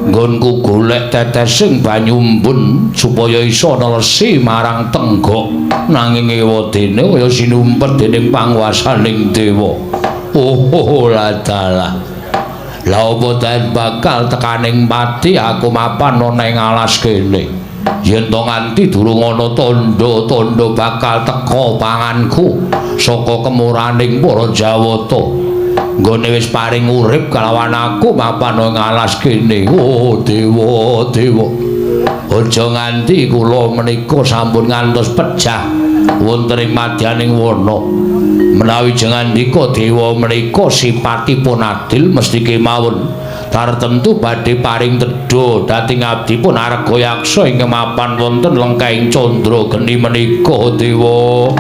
nggonku golek tetesing banyu embun supaya iso nelesi marang tenggok, nanging ewadene kaya sinumpet dening panguwasaning dewa. Oh ladalah. Lah apa den bakal tekaning pati aku mapan ana ing alas kene. Yen to nganti durung ana tandha-tandha bakal teka panganku saka kemuraning para Jawata. Nggone wis paring urip kalawan aku mapan ing alas kene. Oh dewa, dewa. Aja nganti kula menika sampun ngantos pejah wonten ing madyaning wana. Menawi jengandika dewa menika sipatipun adil mesti kemawon tartemtu badhe paring tedha dhateng abdipun Argayaksa ingkang mapan wonten lengkahing candra geni menika dewa.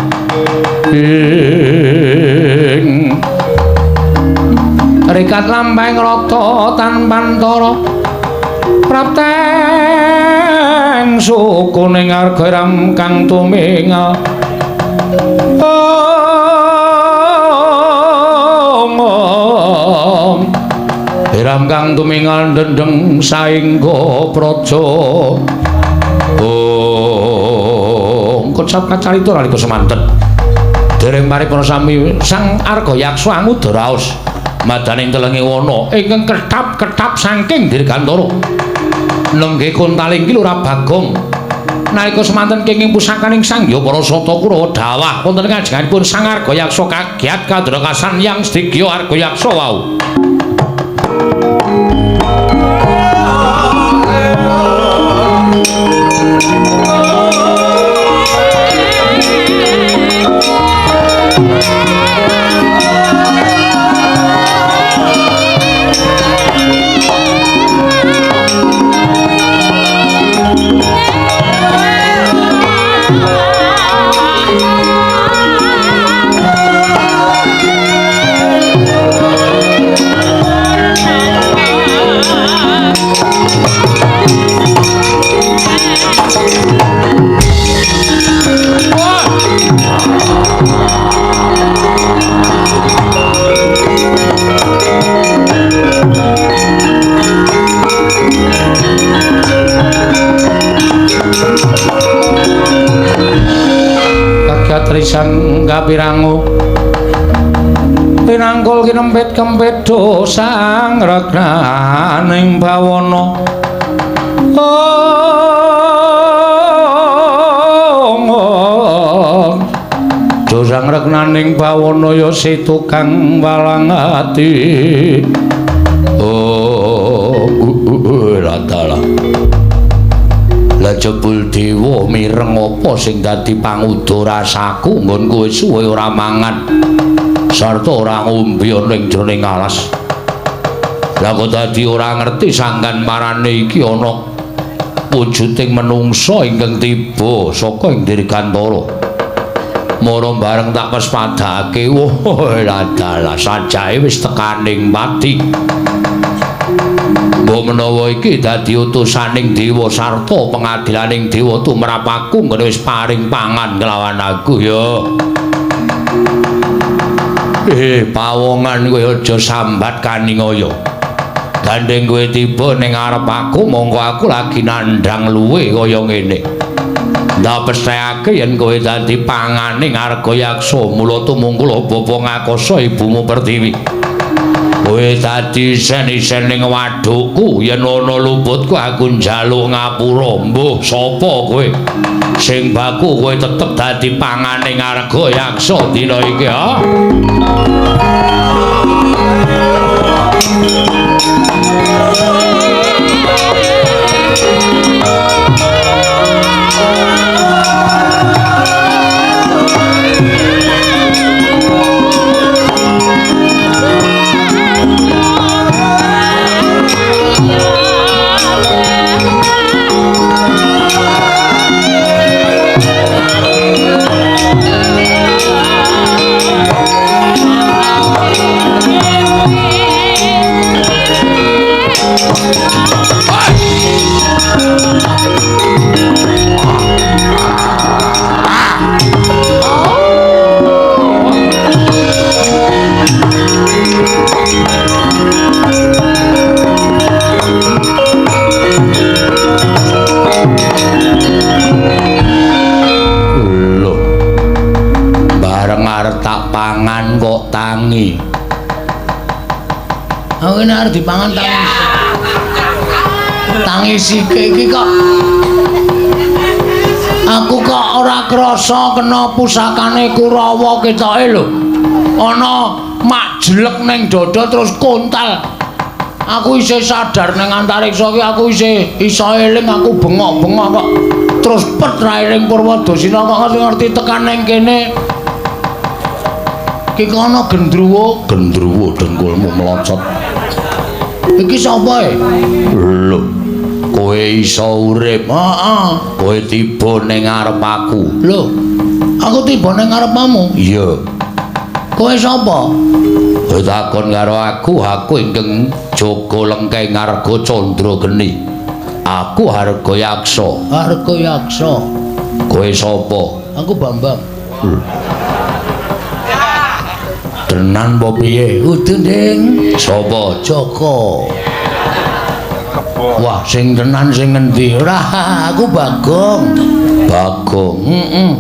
Ing rikat lampahing rata tanpantara prapteng sukuning arga kang tumingal. Hiram kang tumingal dendeng saengga praja. Oh, kocap kacarita nalika semanten. Dereng paripurna sami Sang Argayaksa anguda raos madaning telenge wana ingkang ketap-ketap saking dirgantara. Nenggih kontaling ki Lurah Bagong. Nalika semanten kenging pusakaning Sang Hyang Parasata Kurawa dawah wonten ngajenganipun Sang Argayaksa kagiat kadrakasan Yang Sdigya Argayaksa wau. Risang kapirangu pinangkul kinempit kempit sang regnaning bawana. Oh, sang regnaning bawana ya si tukang walang ati. Oh, ladalah. Lah jebul dewa mireng apa sing dadi panguda rasaku nggonku wis suwe ora mangan sarta ora ngombe ana ing jroning alas. Lah kok dadi ora ngerti sanggan marane iki ana wujuding menungsa ingkang tiba saka ing dirgantara. Mara bareng tak pespadake, wah ladalah sajae wis tekaning pati. Mbok menawa iki dadi utusaning dewa sarta pengadilaning dewa tumrap aku nggone wis paring pangan kelawan aku ya. Pawongan kowe aja sambat kaningaya. Gandeng kowe tiba ning ngarep aku mongko aku lagi nandhang luwe kaya ngene. Ndak pesthekake yen kowe dadi panganing Argayaksa mula tumungkul bapa ngakasa ibumu Pertiwi. Kowe dadi isen-isen ning wadukku yen ana luputku aku njaluk ngapura. Mbuh sapa kowe sing baku kowe tetep dadi panganing Argayaksa dina iki ha. Aku ini arep dipangan tangis. Tangis iki kok. Aku kok ora krasa kena pusakane Kurawa ketoke lho. Ana mak jelek ning dada terus kontal. Aku isih sadar ning antariksa iki, aku isih iso eling, aku bengok-bengok kok. Terus pet ra eling Purwadasina kok ngerti-ngerti tekan ning kene. Ki kono gendruwo, gendruwo dengkulmu melocot. Iki sapa e? Lho, kowe iso urip. Heeh. Kowe tiba ning ngarep aku. Lho, aku tiba ning ngarepmu? Iya. Kowe sapa? Kowe takon karo aku, aku ingkang Joko Lengkeng Arga Candra Geni. Aku Harga Yaksa. Harga Yaksa. Kowe sapa? Aku Bambang. Tenan apa piye? Kudu, Ding. Sapa? Joko. Wah, sing tenan sing ngendi? Ora, aku Bagong. Bagong. Heeh.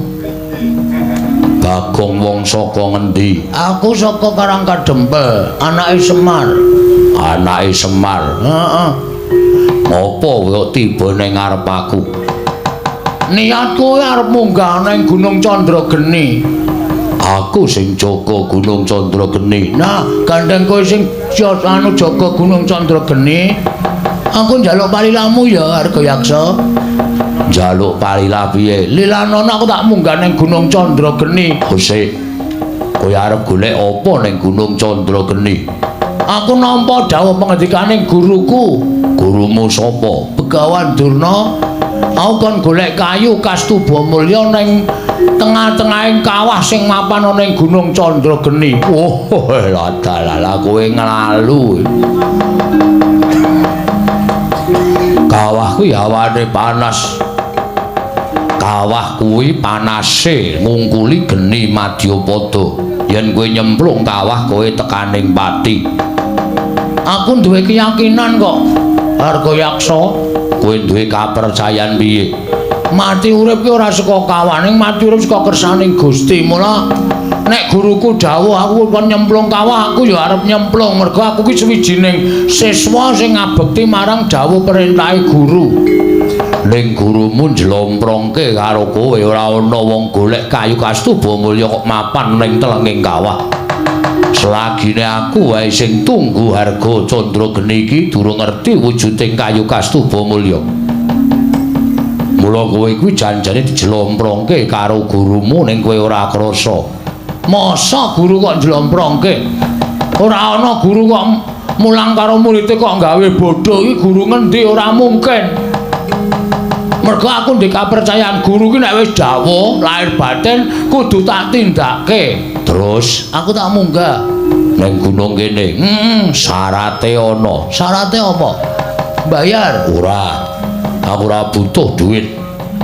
Bagong wong saka ngendi? Aku saka Karangkadempel, anake Semar. Anake Semar. Heeh. Apa kok tiba ning ngarep aku? Niatku arep munggah ning Gunung Candrageni. Aku sing jaga Gunung Candrageni. Nah, gandeng kowe sing anu jaga Gunung Candrageni. Aku njaluk palilamu ya, Harga Yaksa. Njaluk palila piye? Lilanono aku tak munggah ning Gunung Candrageni. Sik. Kowe arep golek apa ning Gunung Candrageni? Aku nampa dawuh pengendikane guruku. Gurumu sapa? Begawan Durna. Aku kon golek kayu Kastuba Mulya ning tengah-tengahing kawah sing mapan ana ning Gunung Candrageni. Oh, ladalah kowe nglalu. Kawah kuwi hawane panas. Kawah kuwi panase ngungkuli geni madyapada. Yen kowe nyemplung kawah kowe tekaning pati. Aku duwe keyakinan kok, Harga Yaksa. Kowe duwe kapercayan piye? Mati urip ki ora saka kawah, ning mati urip saka kersaning Gusti. Mula nek guruku dawuh aku kon nyemplung kawah, aku ya arep nyemplung mergo aku ki sawijining siswa sing ngabekti marang dawuh perintahe guru. Ning gurumu njlomprongke karo kowe ora ana wong golek kayu Kastuba Mulya kok mapan ning telenging kawah. Selagine aku wae sing tunggu Harga Candrageni iki durung ngerti wujuding kayu Kastuba Mulya. Mula kowe kuwi janjane dijlomprongke karo gurumu ning kowe ora krasa. Masa guru kok njlomprongke? Ora ana guru kok mulang karo muridé kok gawe bodho iki guru ngendi, ora mungkin. Mergo aku ndek kapercayaan guru ki nek wis dawuh lahir batin kudu tak tindake. Terus aku tak munggah ning gunung kene. Heeh, syarate ana. Syarate apa? Bayar? Ora. Aku ora butuh duit.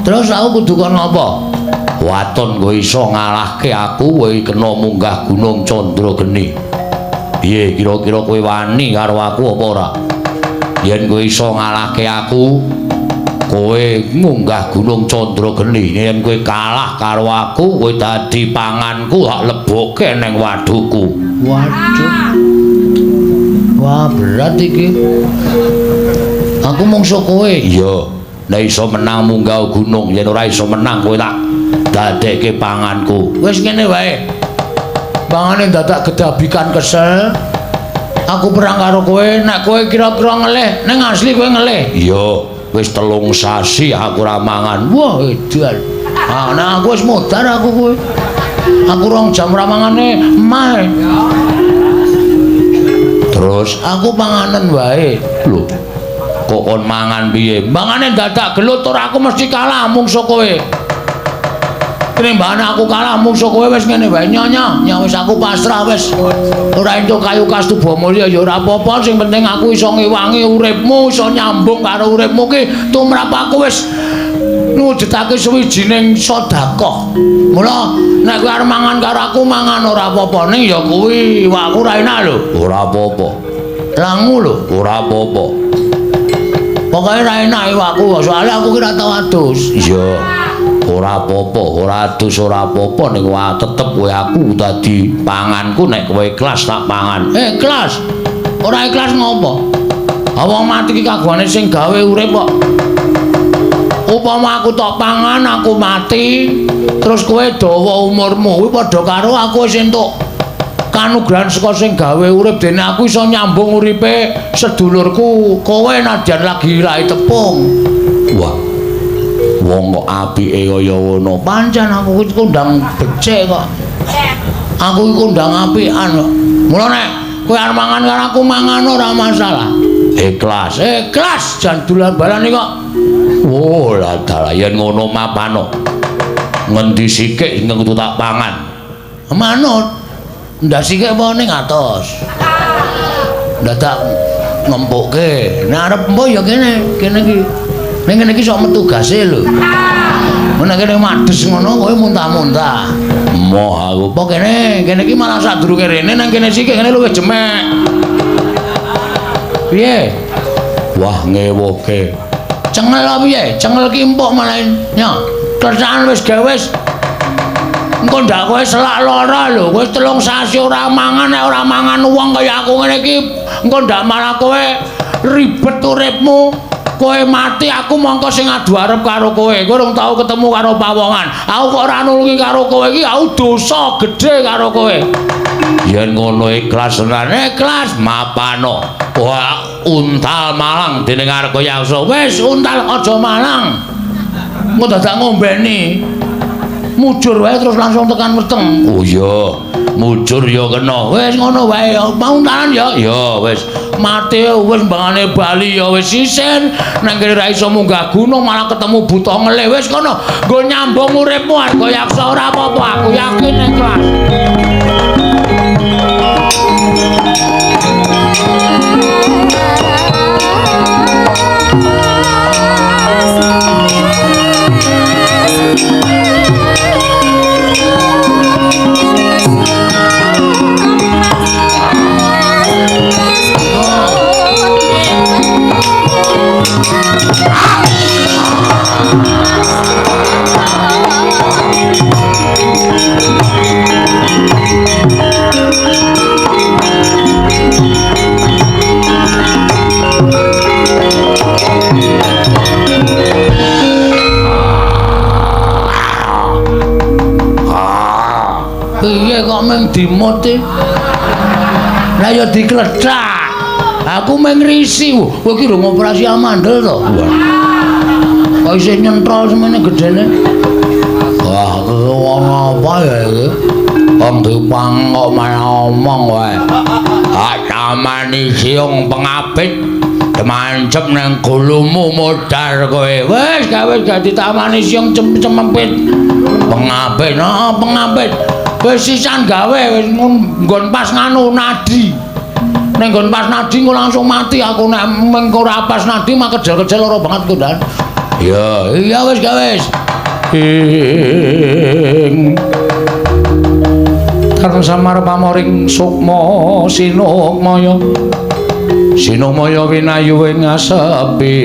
Terus aku kudu kon ngapa? Waton kowe iso ngalahke aku, kowe kena munggah Gunung Candrageni. Piye kira-kira kowe wani karo aku apa ora? Yen kowe iso ngalahke aku, kowe munggah Gunung Candrageni. Yen kowe kalah karo aku, kowe dadi panganku, tak lebokke ning wadhuku. Waduh. Wah, berat iki. Aku mungsuh kowe. Iya. Nek iso menang munggah gunung, yen ora iso menang kowe tak dadekke panganku. Wis ngene wae. Pangane dadak gedabikan kesel. Aku perang karo kowe, nek kowe kira-kira ngelih, ning asli kowe ngelih. Iya, wis 3 sasi aku ora mangan. Wah, edan. Ah, nah aku wis modar aku kowe. Aku 2 jam ora mangane emah. Terus aku panganen wae. Lho. Kok kon mangan piye? Mangane dadak gelut ora aku mesti kalah mungsuh kowe. Tinimbangane aku kalah mungsuh kowe wis ngene wae nyonya, nya wis aku pasrah wis. Ora entuk kayu Kastuba Mulya ya ora apa-apa, sing penting aku iso ngewangi uripmu, iso nyambung karo uripmu ki tumrap aku wis ngwujudake suwijining sedekah. Mula nek kowe arep mangan karo aku mangan ora apa-apa, ning ya kuwi iwakku ora enak lho. Ora apa-apa. Langu lho, ora apa-apa. Pokoke ora enak iwakku, soalnya aku ki ora tau adus. Iya. Ora apa-apa, ora adus ora apa-apa, ning wae tetep kowe aku dadi panganku nek kowe ikhlas tak pangan. Ikhlas. Ora ikhlas ngopo? Wong mati iki kagungane sing gawe urip kok. Upama aku tok pangan aku mati, terus kowe dawa umurmu, kuwi padha karo aku wis entuk kanugrahan saka sing gawe urip, dene aku iso nyambung uripe sedulurku kowe nadyan lagi ilahi tepung. Wah. Wong kok apike kaya ngono. Pancen aku iki kondang becik kok. Aku iki kondang apikan kok. Mula nek kowe arep mangan karo aku mangan ora masalah. Ikhlas, ikhlas jan dolan balane kok. Oh, lah dalah yen ngono mapano. Ngendi sikik ingkang kudu tak pangan? Manut. Ndak sikik apa ning atos. Dadak ngempukke. Nek arep empo ya kene, kene iki. Ning kene iki sok metu gase lho. Nek kene mades ngono kowe muntah-muntah. Moh aku apa kene, kene iki malah sadurunge rene nang kene sikik kene luwih jemek. Piye? Wah ngewuhke. Cengel apa piye? Cengel ki empuk malah nya. Kerjaan wis gawe wis. Engko ndak kowe selak lara lho, kowe 3 sasi ora mangan, nek ora mangan wong kaya aku ngene iki, engko ndak malah kowe ribet uripmu. Kowe mati aku mongko sing adu arep karo kowe. Kowe urung tau ketemu karo pawongan. Aku kok ora nulungi karo kowe iki, aku dosa gedhe karo kowe. Yen ngono ikhlas tenan, ikhlas mapano. Wah, untal malang dening Argayaksa. Wis untal aja malang. Engko dadak ngombeni. Mujur wae terus langsung tekan weteng. Oh iya, mujur ya kena. Wis ngono wae ya, mau untalan ya. Ya wis. Mati wis mbangane bali ya wis isin. Nang kene ra iso munggah gunung malah ketemu buta ngelih. Wis kono, nggo nyambung uripmu Argayaksa ora apa-apa, aku yakin ikhlas. Piye kok mung dimut e? Lah ya diklethak. Aku mung ngrisi. Kowe iki rung operasi amandel to? Kok isih nyentrol semene gedene? Wah, wong apa ya iki? Wong dipang kok malah omong wae. Ah, tamani siung pengapit mancep nang gulumu modar kowe. Wis gawe dadi tamani siung cemempit. Pengapit, heeh, pengapit. Wis sisan gawe wis nggon pas nganu nadi. Ning nggon pas nadi engko langsung mati aku nek mengko ora pas nadi mah kejel-kejel lara banget kok, Dan. Iya, iya wis gawe wis. Ing Karang Samar pamoring sukma sinukmaya. Sinukmaya winayu ing asepi.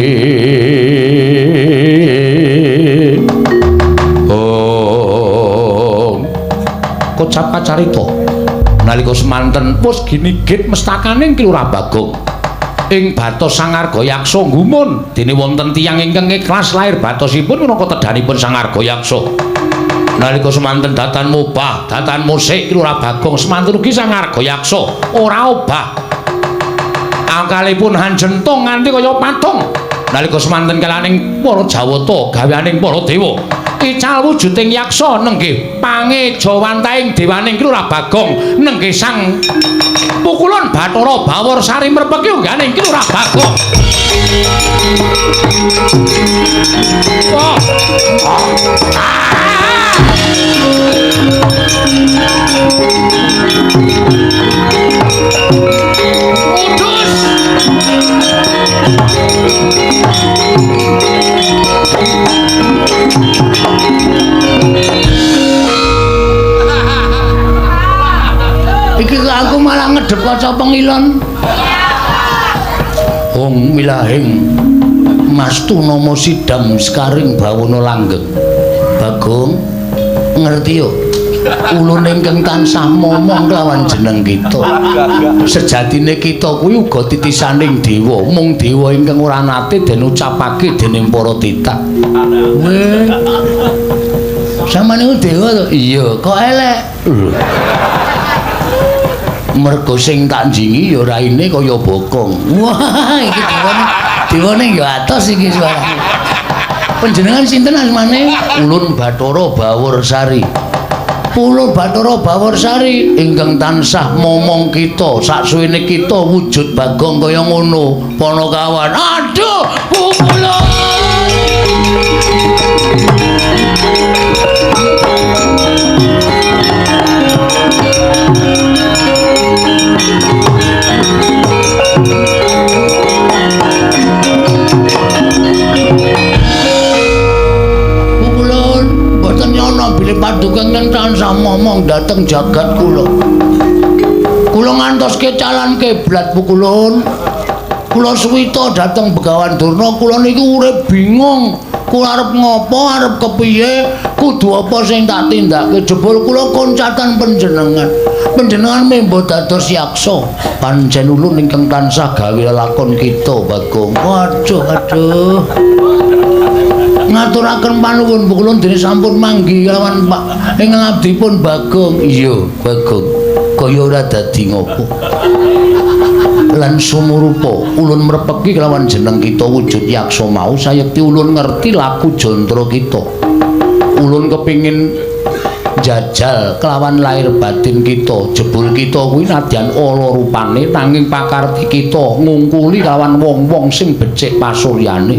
Kocap kacarita nalika semanten pus ginigit mestakaning Ki Lurah Bagong ing batos Sang Argayaksa gumun dene wonten tiyang ingkang ikhlas lair batosipun minangka tedhanipun Sang Argayaksa. Nalika semanten datan mubah datan musik Ki Lurah Bagong semanten ugi Sang Argayaksa ora obah angkalipun hanjentung nganti kaya patung. Nalika semanten kalaning para Jawata gaweaning para dewa ical wujuding yaksa nenggih pangejawantahing dewaning Ki Lurah Bagong nenggih sang pukulun Bathara Bawor Sari mrepeki ungganing Ki Lurah Bagong. Wah. Udus. Iki kok aku malah ngedep kaca pengilon. Hong milahing mastu nama sidam sekaring bawana langgeng. Bagong ngerti yo. Ulun ingkang tansah momong kelawan jeneng kita. Sejatine kita kuwi uga titisaning dewa, mung dewa ingkang ora nate den ucapake dening para titah. Weh. Sampeyan niku dewa to? Iya, kok elek? Lho. Mergo sing tak njingi ya raine kaya bokong. Wah, iki dewane. Dewane ya atos iki suarane. Panjenengan sinten asmane? Ulun Bathara Bawursari. Ulun Bathara Bawursari ingkang tansah momong kita saksuwene kita wujud Bagong kaya ngono. Panakawan. Aduh, pukulun. Bilih paduka ingkang tansah momong dhateng jagat kula. Kula ngantos kecalan kiblat pukulun. Kula suwita dhateng Begawan Durna, kula niku urip bingung. Kula arep ngopo, arep kepiye, kudu apa sing tak tindake. Jebul kula koncatan panjenengan. Panjenengan membo dados yaksa. Pancen ulun ingkang tansah gawe lelakon kita, Bagong. Waduh, aduh. Ngaturaken panuwun pukulun dene sampun manggi kelawan Pak ingkang abdipun Bagong. Iya, Bagong. Kaya ora dadi ngopo. Lan sumurupa ulun mrepeki kelawan jeneng kita wujud yaksa mau sayekti ulun ngerti laku jantра kita. Ulun kepingin jajal kelawan lahir batin kita. Jebul kita kuwi nadyan ala rupane nanging pakarti kita ngungkuli kelawan wong-wong sing becik pasuryane.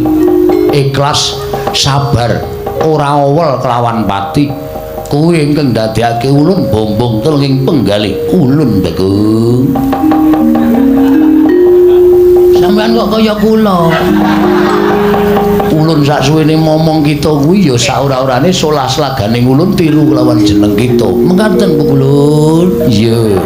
Ikhlas, sabar, ora owel kelawan pati. Kuwi ingkang ndadekake ulun bombong telung penggalih ulun Bagong. Sampeyan kok kaya kula. Ulun saksuwene momong kita kuwi ya saora-orane solah slaganing ulun tiru kelawan jeneng kita. Mekaten pukulun. Iya.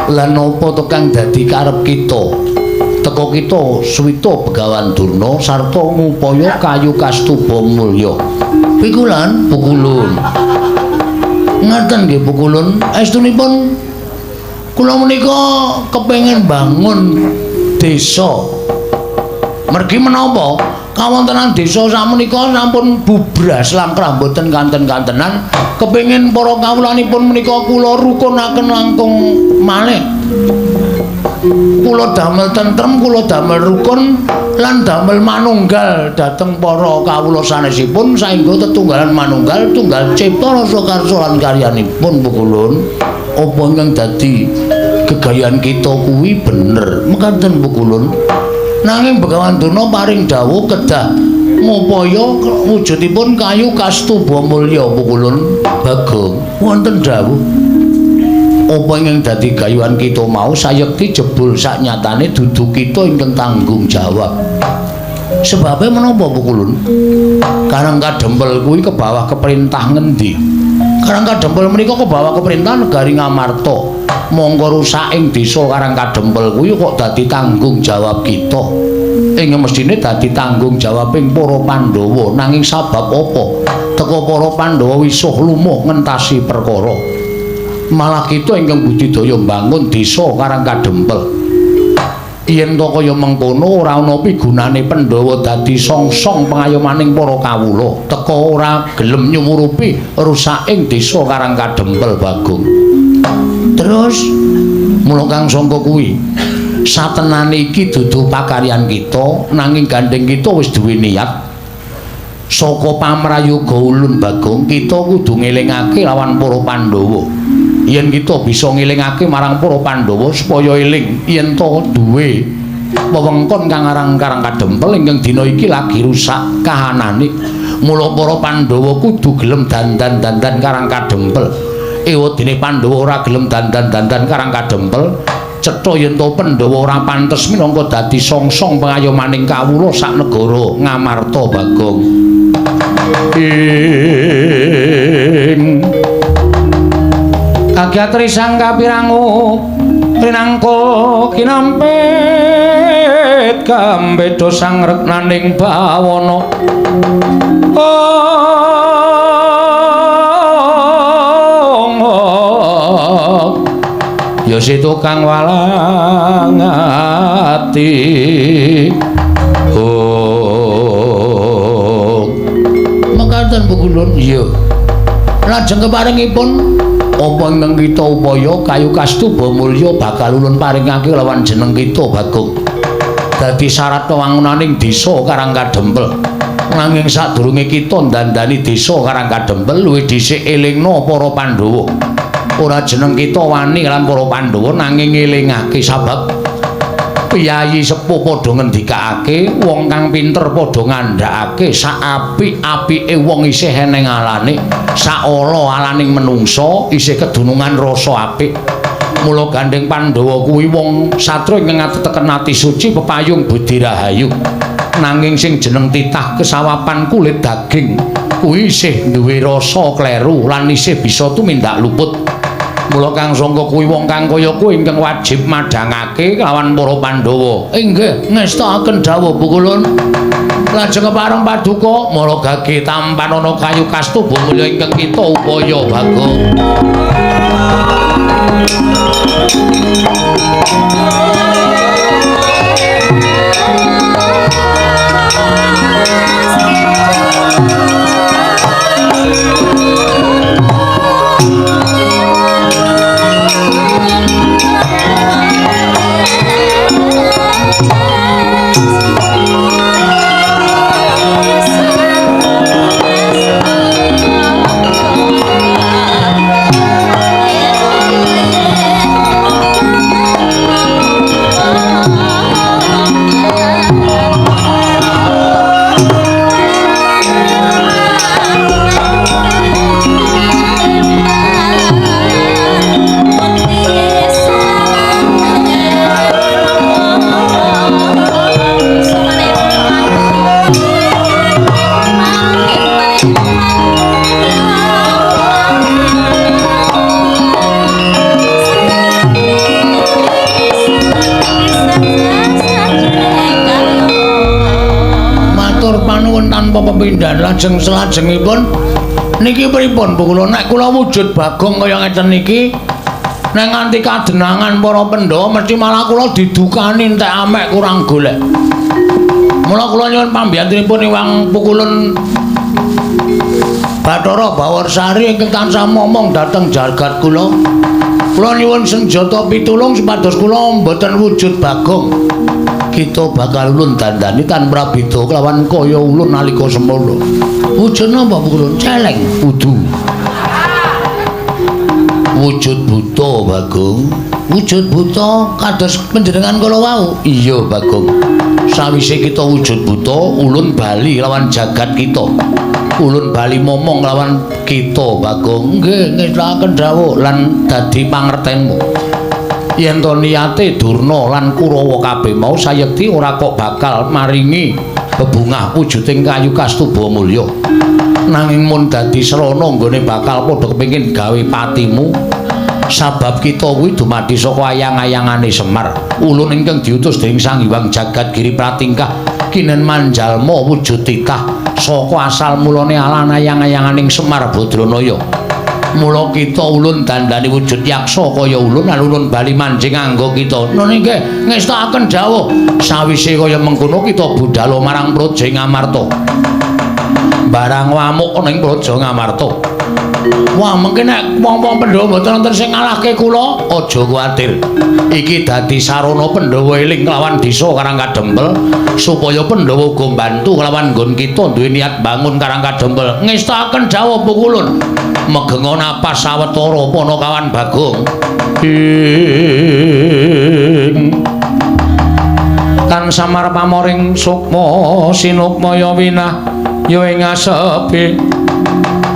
Lan napa to kang dadi karep kita? Teko kita suwita Begawan Durna sarta ngupaya kayu kastuba mulya. Pikulan pukulun. Ngaten nggih pukulun. Estunipun kula menika kepengin bangun desa. Mergi menapa kawontenan desa sakmenika sampun bubras langkrah mboten kanten-kantenan. Kepengin para kawulanipun menika kula rukunaken langkung malih. Kula damel tentrem, kula damel rukun lan damel manunggal dhateng para kawula sanesipun saengga tetunggalan manunggal tunggal cipta rasa karsa lan karyanipun pukulun. Apa ingkang dadi gegayan kita kuwi bener mekaten pukulun. Nanging Begawan Durna paring dawuh kedah ngupaya wujudipun kayu kastuba mulya pukulun. Bagong wonten dawuh apa ingkang dadi gayuhan kita mau sayekti jebul saknyatane dudu kita ingkang tanggung jawab. Sebabe menapa pukulun? Karang Kadempel kuwi kebawah keperintah ngendi? Karang Kadempel menika kebawah keperintah negari Ngamarta. Mongko rusak ing desa Karang Kadempel kuwi kok dadi tanggung jawab kita. Ing mestine dadi tanggung jawab ing para Pandhawa. Nanging sabab apa? Teka para Pandhawa wisuh lumuh ngentasi perkara. Malah kita ingkang budidaya mbangun desa Karang Kadempel. Yen to kaya mengkono ora ana pigunane Pandhawa dadi songsong pengayomaning para kawula. Teka ora gelem nyumurupi rusaking desa Karang Kadempel Bagong. Terus mula kang sangka kuwi satenane iki dudu pakaryan kita nanging gandeng kita wis duwe niat. Saka pamrayoga ulun Bagong kita kudu ngelingake lawan para Pandhawa. Yen kita bisa ngelingake marang para Pandhawa supaya eling yen to duwe wewengkon kang aran Karang Kadempel ingkang dina iki lagi rusak kahanane. Mula para Pandhawa kudu gelem dandan-dandan Karang Kadempel. Ewadene Pandhawa ora gelem dandan-dandan Karang Kadempel, cetha yen to Pandhawa ora pantes minangka dadi songsong pengayomaning kawula sak negara Ngamarta Bagong. Ing kagyatri sang kapirangu rinangka kinampit kambeda sang reknaning bawana. Ya si tukang walang ati. Oh. Mekaten Pukulun. Iya. Lajeng keparengipun apa ingkang kita upaya kayu kastuba mulya bakal ulun paringake lawan jeneng kita Bagong. Dadi syarat wewangunaning desa Karang Kadempel. Nanging sadurunge kita ndandani desa Karang Kadempel luwih dhisik elingna para Pandhawa. Ora jeneng kita wani lan para Pandhawa nanging ngelingake sabab piyayi sepuh padha ngendikake, wong kang pinter padha ngandhakake sak apik-apike wong isih eneng alane, sak ala alaning menungsa isih kedunungan rasa apik. Mula gandeng Pandhawa kuwi wong satria ingkang ateteken ati suci pepayung budi rahayu. Nanging sing jeneng titah kesawapan kulit daging kuwi isih duwe rasa kleru lan isih bisa tumindak luput. Mula Kang Sangka kuwi wong kang kaya kuwi ingkang wajib madhangake kelawan para Pandhawa. Inggih, ngestakaken dawuh Pukulun. Lajeng kepareng paduka mara gage tampanana kayu kastuba mulya ingkang kita upaya Bagong. Pepindhan lajeng selajengipun niki pripun Bu kula nek kula wujud Bagong kaya ngeten niki nek nganti kadenangan para Pandhawa mesti malah kula didukani entek amek kurang golek. Mula kula nyuwun pambiyantunipun Iwang Pukulun Bathara Bawarsari ingkang tansah momong dhateng jagat kula. Kula nyuwun senjata pitulung supados kula mboten wujud Bagong. Kita bakal ulun dandani tan prabeda kelawan kaya ulun nalika semono. Wujud napa Pukulun? Celeng udu. Wujud buta Bagong. Wujud buta kados panjenengan kala wau. Iya Bagong. Sawise kita wujud buta, ulun bali lawan jagat kita. Ulun bali momong lawan kita Bagong. Nggih, ngestakaken dawuh lan dadi pangertenmu. Yen to niyate Durna lan Kurawa kabeh mau sayekti ora kok bakal maringi bebungah wujuding kayu kastuba mulya. Nanging mun dadi srana nggone bakal padha kepengin gawe patimu sabab kita kuwi dumadi saka ayang-ayangane Semar. Ulun ingkang diutus dening Sang Hyang Jagat Giri Pratingkah kinen manjalma wujud titah saka asal mulane alan ayang-ayanganing Semar Badranaya. Mula kita ulun dandani wujud yaksa kaya ulun lan ulun bali manjing anggo kita. Nun inggih ngestakaken dawuh. Sawise kaya mengkono kita budhal marang Praja Ngamarta. Barang wamuk ana ing Praja Ngamarta. Wah, mengke nek wong-wong Pandhawa mboten wonten sing ngalahke kula, aja kuwatir. Iki dadi sarana Pandhawa eling kelawan desa Karang Kadempel supaya Pandhawa uga mbantu kelawan nggon kita duwe niat bangun Karang Kadempel. Ngestakaken dawuh Pukulun. Megenga napas sawetara Panakawan Bagong. Ing tan samar pamoring sukma sinukmaya winah ya ing asepi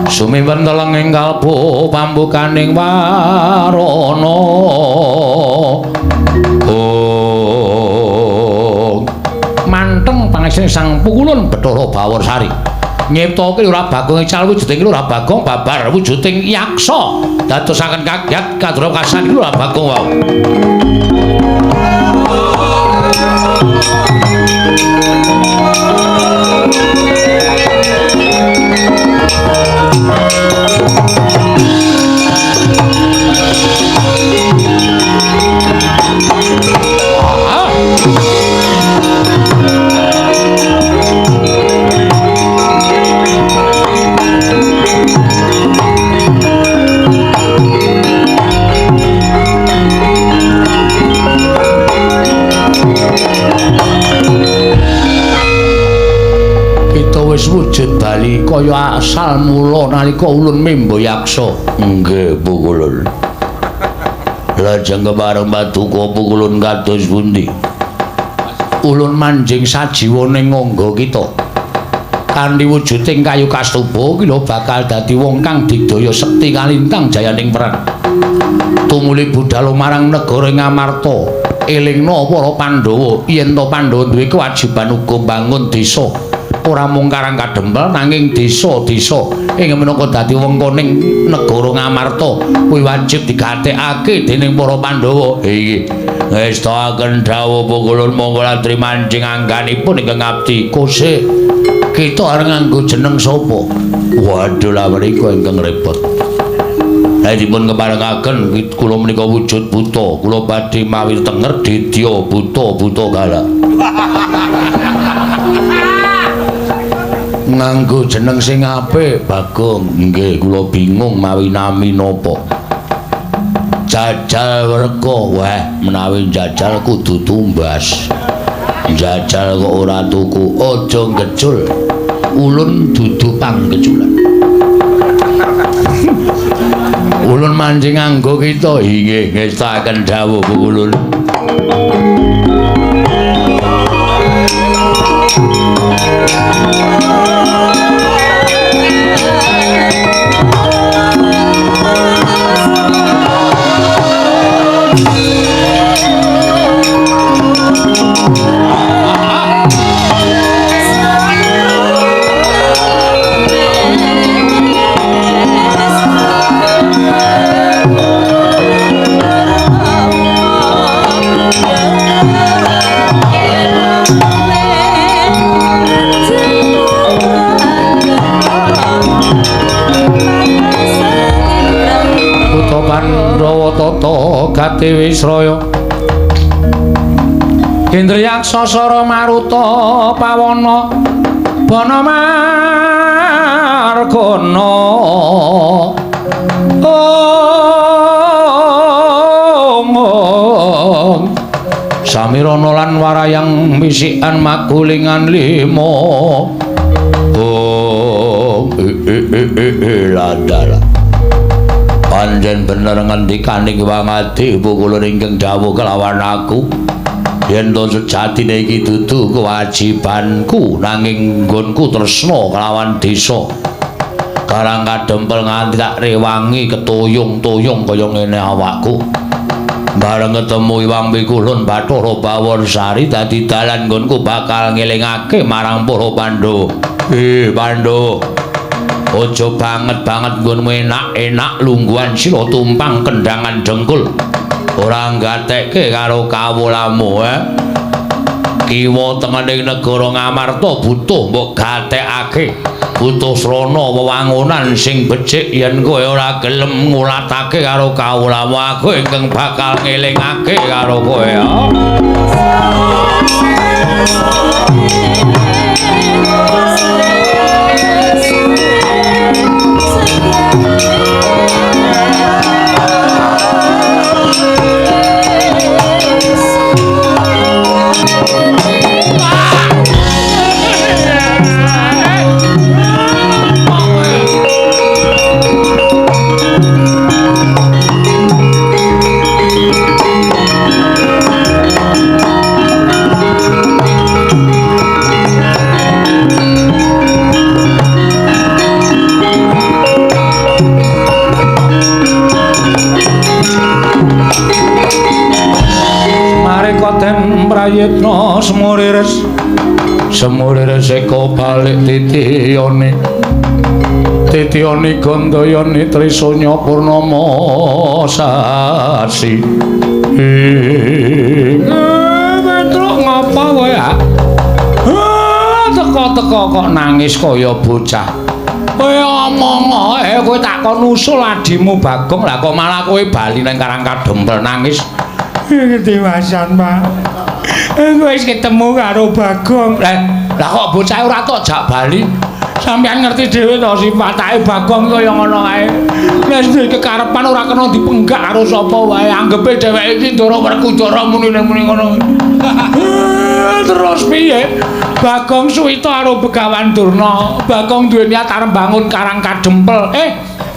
sumiwen teleng ing kalbu pambukaning warana. Oh, manteng pangesane Sang Pukulun Bathara Bawarsari nyiptake Lurah Bagong ical wujuding Lurah Bagong babar wujuding yaksa dadosaken kaget kadra kasan Lurah Bagong wau. bali kaya asal mula nalika ulun membo yaksa. Nggih, Pukulun. Lajeng kepareng paduka Pukulun kados pundi? Ulun manjing sajiwa ning angga kita. Kanthi wujuding kayu kastuba kila bakal dadi wong kang digdaya sekti kalintang jayaning perang. Tumuli budhal marang negara Ngamarta. Elingna para Pandhawa yen to Pandhawa duwe kewajiban uga mbangun desa. Ora mung Karang Kadempel nanging desa-desa ing minangka dadi wengkoning negara Ngamarta kuwi wajib digatekake dening para Pandhawa. Inggih. Ngestakaken dawuh Pukulun monggo latri mancing angganipun ingkang abdi. Kose kita arep nganggo jeneng sapa? Waduh lha menika ingkang repot. Dipun keparengaken kula menika wujud buta, kula badhe mawi tenger didya buta-buta galak. Nganggo jeneng sing apik, Bagong. Nggih, kula bingung mawi nami napa. Jajal Werka, wah menawi jajal kudu tumbas. Jajal kok ora tuku, aja ngecul. Ulun dudu panggeculan. Ulun mancing nganggo kita. Inggih, ngestakaken dawuh Pukulun. Pandhawa tata gati wisraya Indriyaksa sara maruta pawana bana margana ong samirana lan warayang wisikan magulingan lima ong ladala. Pancen bener ngendikaning Wangadi Pukulun ingkang dawuh kelawan aku yen to sejatine iki dudu kewajibanku nanging nggonku tresna kelawan desa Karang Kadempel nganti tak rewangi ketuyung-tuyung kaya ngene awakku. Bareng ketemu Iwang Pikulun Bathara Bawonsari dadi dalan nggonku bakal ngelingake marang para Pandhawa. Pandhawa, aja banget-banget nggonmu enak-enak lungguhan sira tumpang kendangan dengkul. Ora nggatekke karo kawulamu, Kiwa tengening negara Ngamarta butuh mbok gatekake. Butuh srana wewangunan sing becik yen kowe ora gelem ngulatake karo kawulamu aku ingkang bakal ngelingake karo kowe. Prayitna semurires semurires eka balik titiyane titiyane gandayane trisanya purnama sasi. Petruk ngapa kowe teko-teko kok nangis kaya bocah. Kowe omong ae kowe tak kon usul adimu Bagong, lah kok malah kowe bali nang Karang Kadempel nangis. Ketiwasan, Pak. Wis ketemu karo Bagong. Lah kok bocah ora tok jak bali? Sampeyan ngerti dhewe to sifatake Bagong kaya ngono kae. Wis duwe kekarepan ora kena dipenggak karo sapa wae. Anggepe dheweke iki Ndara Werkudara muni-muni ngono. Terus piye? Bagong suwita karo Begawan Durna. Bagong duwe niat arep bangun Karang Kadempel.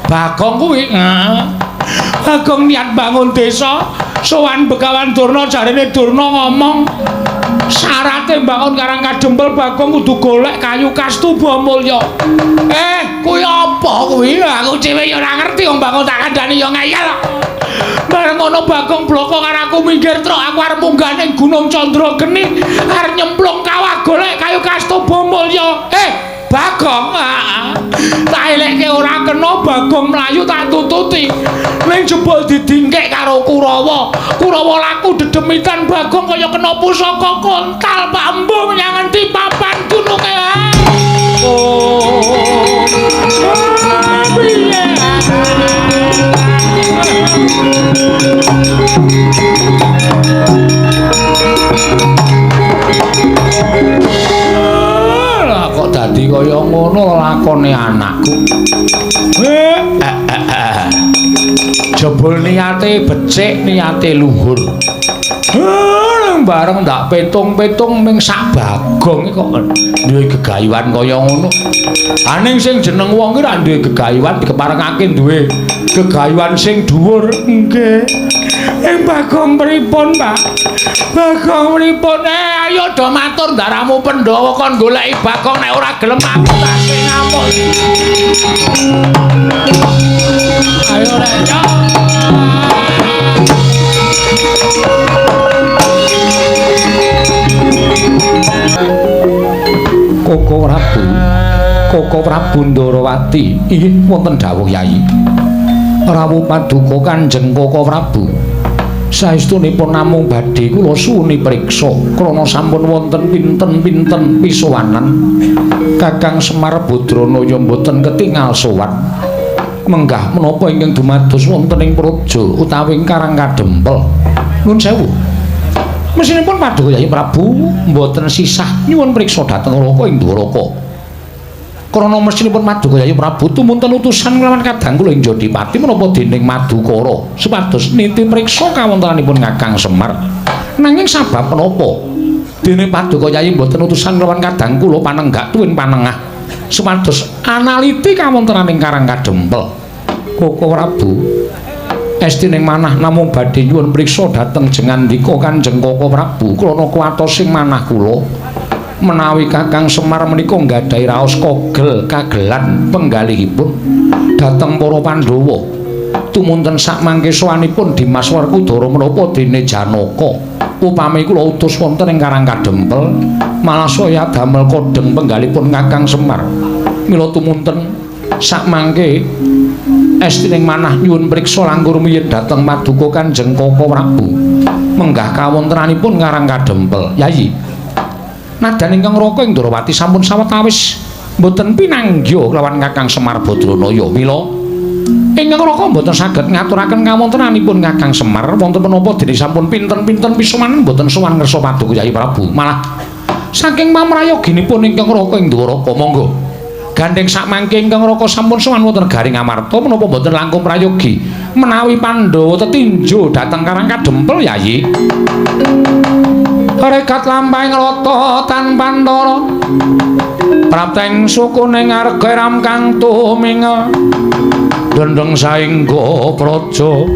Bagong kuwi. Bagong niat bangun desa, sowan Begawan Durna, jarene Durna ngomong syarate bangun Karang Kadempel Bagong kudu golek kayu kastuba mulya. Kuwi apa kuwi? Aku dhewe ya ora ngerti wong Bagong tak kandhani ya ngeyel. Bareng ngono Bagong bloko karo aku minggir truk, aku arep munggah ning Gunung Candrageni, arep nyemplung kawah golek kayu kastuba mulya. Bagong, tak elekke ora kena, Bagong mlayu tak tututi. Ning jebul didingkek karo Kurawa. Kurawa laku dedemitan Bagong kaya kena pusaka kontal Pak Embo menyang endi papan gununge. Oh. Piye? Lah kok dadi kaya ngono lakone anakku. Jebul niate becik, niate luhur. Bareng ndak petung-petung ming sak Bagong iki kok duwe gegayuhan kaya ngono. Aning sing jeneng wong ki ra duwe gegayuhan dikeparengake duwe gegayuhan sing dhuwur. Nggih. Ing Bagong pripun, Pak? Bagong pripun? Ayo do matur ndaramu Pandhawa kon goleki Bagong, nek ora gelem aku tak sing ngamuk. Ayo rek. Koko Prabu, Koko Prabu Ndarawati, inggih wonten dawuh Yayi. Rawuh paduka Kanjeng Koko Prabu. Saestunipun namung badhe kula suwuni priksa krana sampun wonten pinten-pinten pisowanan. Kakang Semar Badranaya mboten ketingal sowan. Menggah menapa ingkang dumados wonten ing praja utawi Karang Kadempel. Nuwun sewu. Mesinipun paduka Yayi Prabu mboten sisah nyuwun priksa dhateng Raka ing Dwaraka. Krana mesinipun paduka Yayi Prabu tumunten utusan nglawan kadang kula ing Jodipati menapa dening Madukara supados niti priksa kawontenanipun Kakang Semar. Nanging sabab menapa dene paduka Yayi mboten utusan nglawan kadang kula panenggak tuwin panengah supados analiti kawontenaning Karang Kadempel. Koko Prabu estining manah namung badhe nyuwun priksa dhateng jengandika Kanjeng Koko Prabu krana kuwatos sing manah kula menawi Kakang Semar menika nggadahi raos kogel kagelan penggalihipun dhateng para Pandhawa. Tumunten sakmangke sowanipun Dimas Werkudara menapa dene Janaka upami kula utus wonten ing Karang Kadempel malah saya damel kodheng penggalipun Kakang Semar. Mila tumunten sakmangke estining manah nyuwun priksa langkung rumiyin dhateng paduka Kanjeng Koko Prabu menggah kawontenanipun Karang Kadempel. Yayi, nadan ingkang Raka ing Ndrawati sampun sawetawis mboten pinanggih kelawan Kakang Semar Badranaya. Mila ingkang Raka mboten saged ngaturaken kawontenanipun Kakang Semar wonten menapa dene sampun pinten-pinten pisowanan mboten sowan ngersa paduka Yayi Prabu. Malah saking pamrayoginipun ingkang Raka ing Dwaraka, monggo gandeng sakmangke ingkang Raka sampun sowan wonten Garing Amarta menapa mboten langkung prayogi menawi Pandhawa tetinju dhateng Karang Kadempel. Yayi, rekat lampahing lata tanpantara prapteng sukune ngarga ram kang tumingel dendeng saengga praja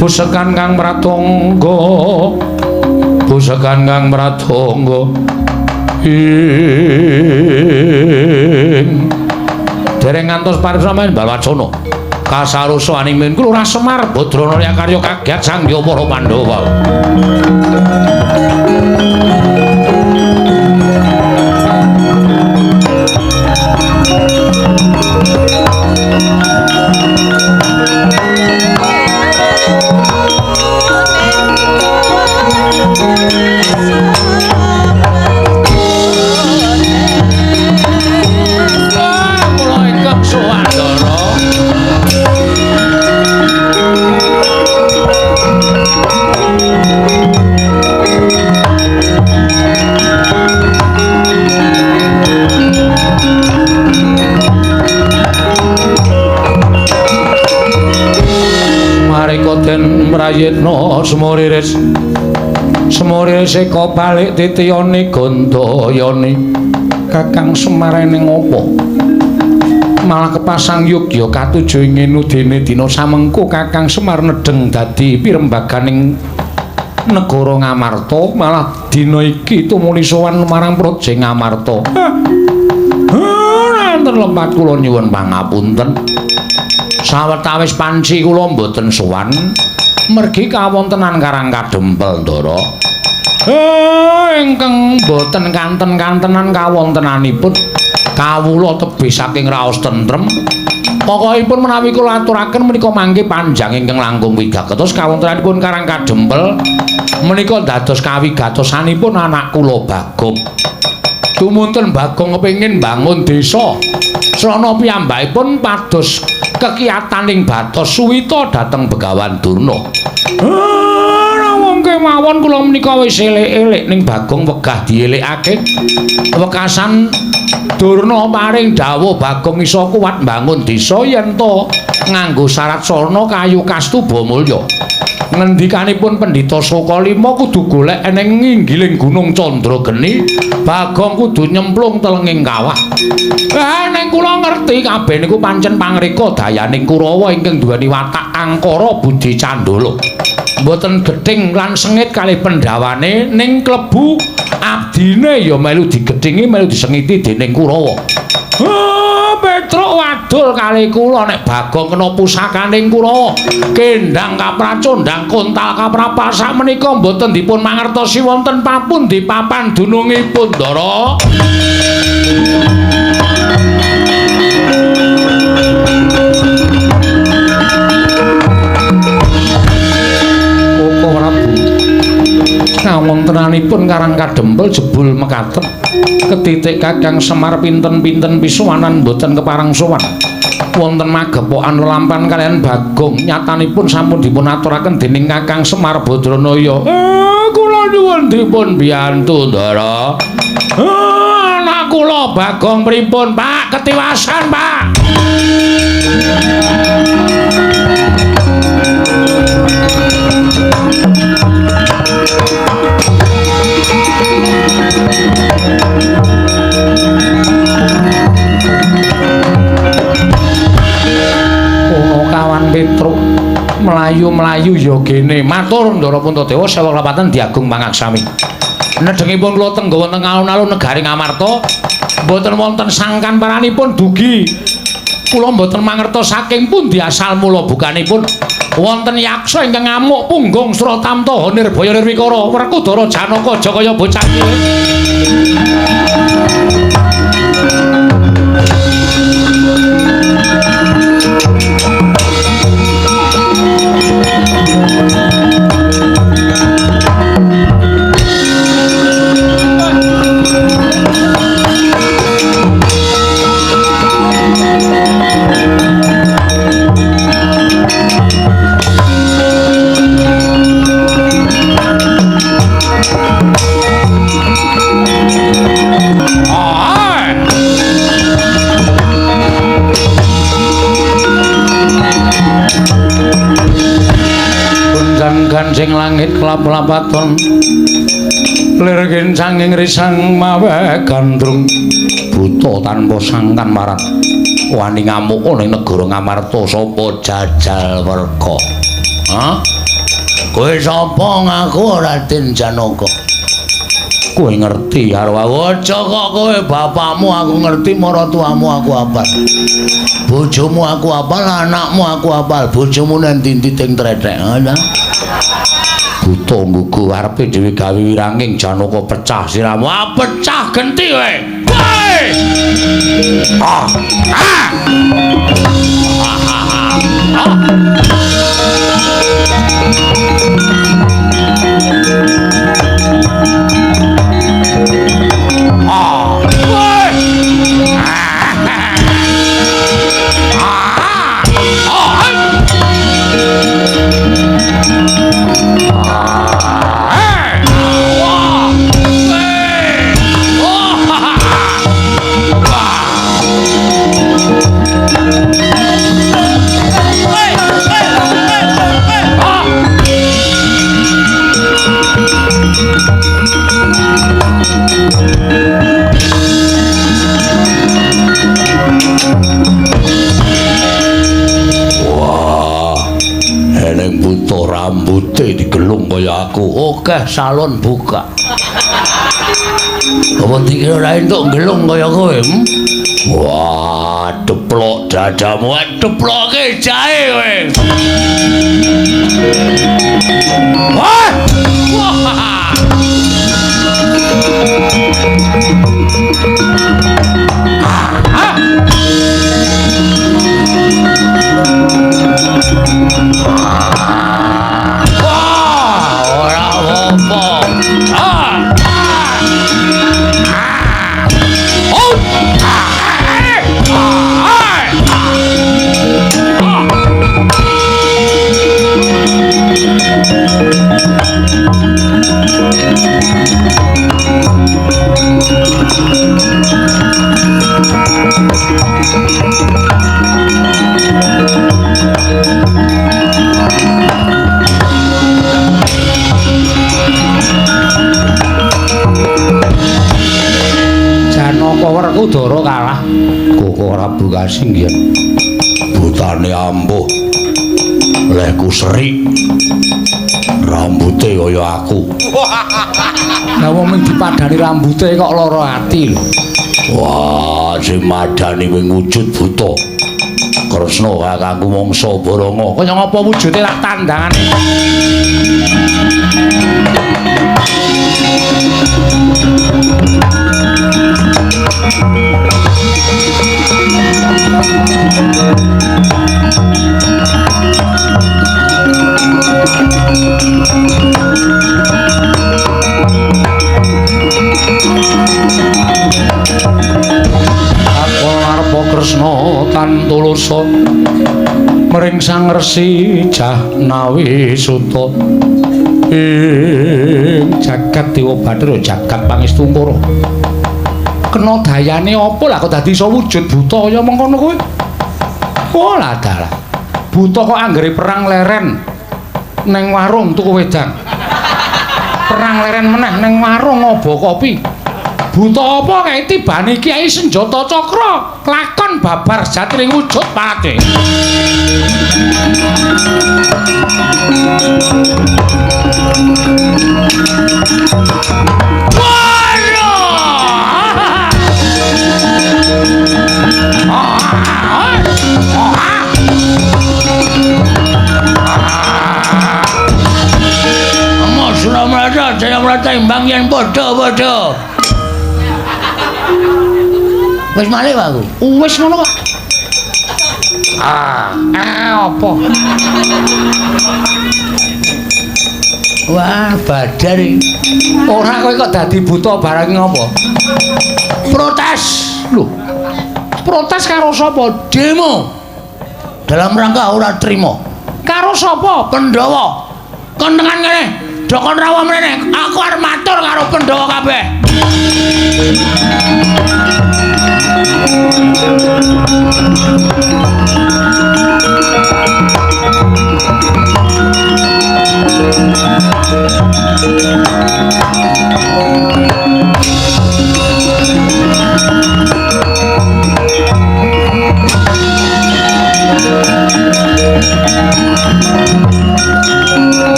busekan kang pratangga, busekan kang pratangga ing dereng ngantos paripsaman Balwacana kasarusa animin kula Semar Badranaya karya kagiat sangya para Pandhawa. Prayitna sumuriris Semure seka balik titiyane Gandayane. Kakang Semar ning apa? Malah kepasang yogya katuju ing dene dina samengko Kakang Semar nedheng dadi pirembaganing negara Ngamarta, malah dina iki tumuli sowan marang Praja Ngamarta. Wonten lepat kula nyuwun pangapunten. Sawetawis panci kula mboten sowan mergi kawontenan Karang Kadempel, Ndara. Ingkang mboten kanten-kantenan kawontenanipun kawula tebih saking raos tentrem. Pokokipun menawi kula aturaken menika mangke panjang ingkang langkung wigatos kawontenanipun Karang Kadempel menika dados kawigatosanipun anak kula Bagong. Tumunten Bagong kepengin mbangun desa. Srana piyambakipun pados kekiyataning batos suwita dhateng Begawan Durna. Wong kemawon kula menika wis elek-elek ning Bagong wegah dielekake. Wekasan Durna paring dawuh Bagong iso kuat mbangun desa yen to nganggo syarat sarana kayu kastuba mulya. Ngendikanipun Pendhita Sukalima kudu golek eneng nginggiling Gunung Candrageni, Bagong kudu nyemplung telenging kawah. Ning kula ngerti kabeh niku pancen pangreka dayaning Kurawa ingkang duweni watak angkara budi candala. Mboten gething lan sengit kalih pendhawane ning klebu abdine ya melu digethingi melu disengiti dening Kurawa. Petruk wadul kali kula nek Bagong kena pusakaning Kurawa. Kendhang kapracondhang kontal kaprapal sakmenika mboten dipun mangertosi wonten papundi papan dunungipun, Ndara. Koko Prabu, kawontenanipun Karang Kadempel jebul mekaten. Ketitik Kakang Semar pinten-pinten pisuwanan mboten kepareng sowan. Wonten magepokan lelampan kaliyan Bagong nyatanipun sampun dipun aturaken dening Kakang Semar Badranaya. Kula nyuwun dipun biyantu, Ndara. Anak kula Bagong pripun, Pak? Ketiwasan, Pak. Ono kawan Petruk mlayu-mlayu ya gene. Matur Ndara Puntadewa sewa klepatan diagung pangaksami. Nedhengipun kula tengga wonten alun-alun negari Ngamarta, mboten wonten sangkan paranipun dugi. Kula mboten mangertos saking pundi asal mula bukanipun wonten yaksa ingkang ngamuk punggung Sratamta Nirbaya Nirwikara Werkudara Janaka aja kaya bocah cilik. Kancing langit klap-lapaton lir kincanging risang mawe gandrung buta tanpa sangkan marat wani ngamuk ning negara Ngamarta sapa jajal werka. Ha? Kowe sapa ngaku Raden Janaka? Kowe ngerti karo aku? Aja kok kowe bapakmu aku ngerti, maratuamu aku apal. Bojomu aku apal, anakmu aku apal. Bojomu nang ndi-ndi teng trethek. Ha? Buta nggugu arepe dhewe gawe wiranging Janaka pecah siramu. Ah, pecah genti kowe. Woi! Ah! Ah! Ah! Ah! Woi! Ah! Ah! Ah! kaya aku. Oke, salon buka. Apa dikira ora entuk nggelung kaya kowe? Hmm? Wah, deplok dadamu, deploke jahe kowe. Wah! Wah! Wah, ora apa-apa. Ah! Oh! Janaka Werkudara kalah. Koko Prabu kasinggihan. Butane ampuh. Lehku serik. Rambute kaya aku. Lah wong mung dipadani rambute kok lara ati lho. Wah, sing madani wing wujud buta. Kresna kakangku mangsa Baranga. Kaya ngapa wujude tak tandangane. Arpa Kresna tan tulusa mring Sang Resi Jahnawi Suta ing jagat Dewa Bathara jagat Pangestungkara. Kena dayane apa lah kok dadi iso wujud buta kaya mengkono kuwi? Oh lah dalah. Buta kok anggere perang leren neng warung tuku wedang. Perang leren meneh neng warung ngobo kopi. Buta apa kae tibane kiai senjata cakra lakon babar sejatining wujud pate. Suramrata Jayamrata imbang yen padha-padha. Wis malih aku. Wis ngono kok. Ah, apa? Wah, badar iki. Ora kowe kok dadi buta barang ngopo? Protes. Lho. Protes karo sapa? Demo. Dalam rangka ora trima. Karo sapa? Pandhawa. Kon tekan kene. Dokon rawa mrene. Aku arep matur karo Pandhawa kabeh.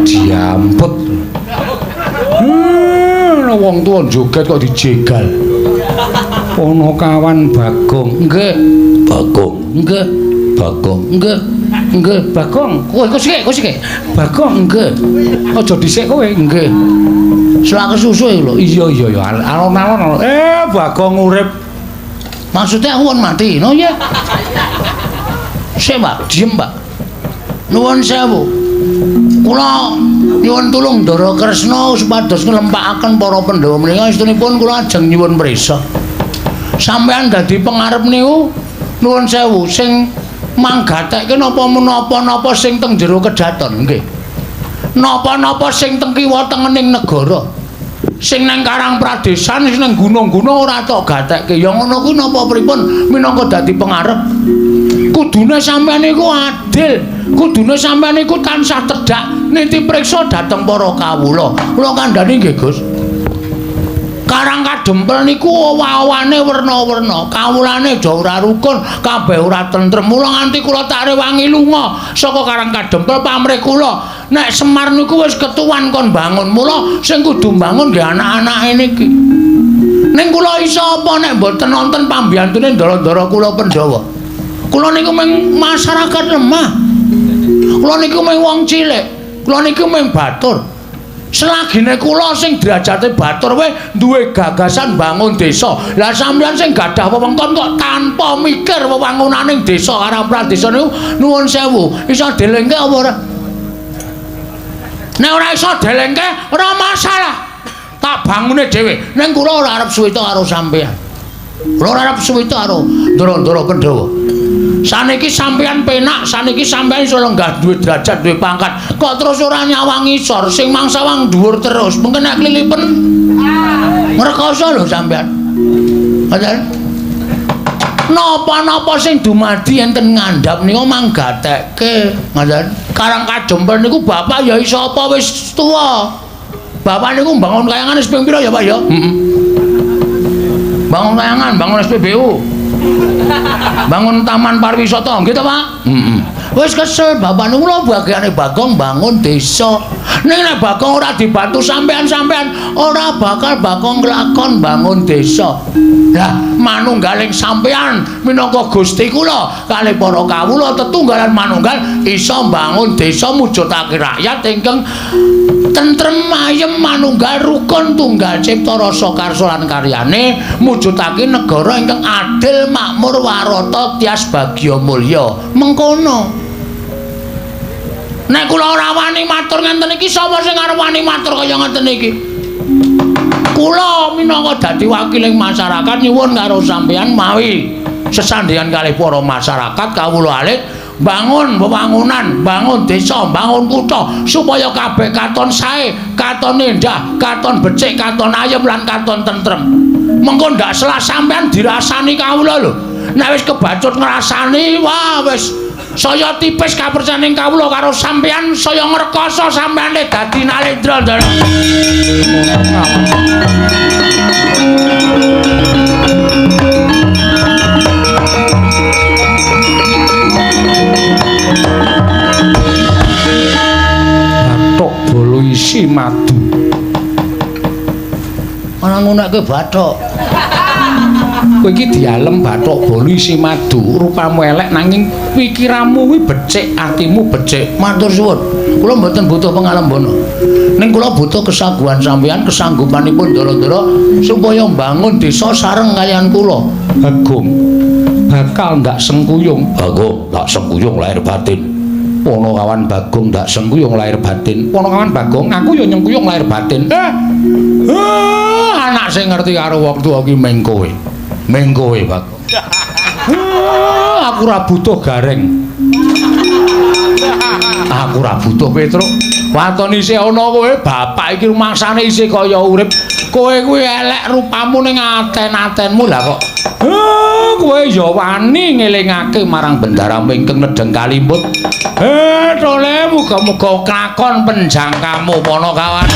Diamput. Wong tuwa joget kok dijegal. Ponokawan Bagong. Nggih, Bagong. Nggih, Bagong. Nggih. Nggih, Bagong. Kowe kok sik, kowe sik. Bagong. Nggih. Aja dhisik kowe. Nggih. Selak kesusu iki lho. Iya iya ya, alon-alon. Bagong urip. Maksudnya aku won mati, no ya. Sik, Pak, diem, Pak. Nuwun sewu. Kula nyuwun tulung Ndara Kresna supados nglempakaken para Pandhawa menika estunipun kula ajeng nyuwun prisa. Sampeyan dadi pengarep niku nuwun sewu sing manggatekke napa menapa-napa sing teng jero kedaton nggih. Napa-napa sing teng kiwa tengening negara. Sing nang Karang Pradesan sing nang gunung-gunung ora tok gatekke. Ya ngono kuwi napa pripun minangka dadi pengarep? Kudune sampeyan niku adil, kudune sampeyan niku tansah tedhak niti priksa dhateng para kawula. Kula kandhani nggih, Gus. Karang Kadempel niku owah-owane werna-werna, kawulane do ora rukun, kabeh ora tentrem. Mula nganti kula tak rewangi lunga saka Karang Kadempel pamrih kula. Nek Semar niku wis ketuwan kon bangun, mula sing kudu mbangun nggih anak-anake niki. Ning kula iso apa nek mboten nonton pambiyantune ndara-ndara kula Pandhawa. Kula niku mung masyarakat lemah. Kula niku mung wong cilik. Kula niku mung batur. Selagine kula sing derajate batur wae duwe gagasan bangun desa. Lah sampeyan sing gadah wewengkon kok tanpa mikir wewangunaning desa Karang Pradesa niku nuwun sewu, iso delengke apa ora? Nek ora iso delengke ora masalah. Tak bangune dhewe. Ning kula ora arep suwita karo sampeyan. Kula ora arep suwita karo ndara-ndara Pandhawa. Saniki sampeyan penak, saniki sampeyan iso lenggah duwe derajat, duwe pangkat. Kok terus ora nyawang ngisor, sing mangsawang dhuwur terus. Mungkin nek klilipen ngrekoso lho sampeyan. Ngoten. Napa-napa sing dumadi enten ngandhap niku manggatekke, ngoten. Karang Kadempel niku bapak ya iso apa wis tuwa. Bapak niku mbangun kayangan wis ping pira ya, Pak ya? Heeh. Bangun kayangan, bangun SPBU. Bangun taman pariwisata, nggih ta, Pak? Heeh. Wis kesel bapak niku lho bagiane Bagong bangun desa. Ning nek Bagong ora dibantu sampean-sampean, ora bakal Bagong nglakon bangun desa. Lah, manunggaling sampean minangka Gusti kula kalih para kawula tetunggalan manunggal iso mbangun desa mujudake rakyat ingkang tentrem ayem manunggal rukun tunggal cipta rasa karsa lan karyane mujudake negara ingkang adil makmur warata tias bagya mulya. Mengkono. Nek kula ora wani matur ngenten iki, sapa sing arep wani matur kaya ngenten iki? Kula minangka dadi wakiling masyarakat nyuwun karo sampeyan mawi sesandhingan kalih para masyarakat kawula alit bangun wewangunan, bangun desa, bangun kutha supaya kabeh katon sae, katon endah, katon becik, katon ayem lan katon tentrem. Mengko ndak salah sampean dirasani kawula lho. Nek wis kebacut ngrasani, wah wis saya tipis kapercayaning kawula karo sampean, saya ngrekoso sampeane dadi Nalendra. Bathok bolo isi madu. Ana ngunekke bathok. Kowe iki dialem bathok bolo isi madu, rupamu elek nanging pikiranmu kuwi becik, atimu becik. Matur suwun. Kula mboten butuh pengalembono. Ning kula butuh kesaguhan sampeyan, kesanggupanipun ndara-ndara supaya mbangun desa sareng kaliyan kula. Bagong bakal ndak sengkuyung. Bagong ndak sengkuyung lahir batin. Ponokawan Bagong ndak sengkuyung lahir batin. Ponokawan Bagong, aku ya nyengkuyung lahir batin. Anak sing ngerti karo wong tuwa ki meng kowe. Meng kowe, Bagong. Aku ora butuh gareng. Aku ora butuh Petruk. Waton isih ana kowe, bapak iki rumangsane isih kaya urip. Kowe kuwi elek rupamu ning aten-atenmu lah kok. Kowe ya wani ngelingake marang bendaramu ingkang nedheng kalimput. Tole muga-muga klakon penjangkamu Ponokawan.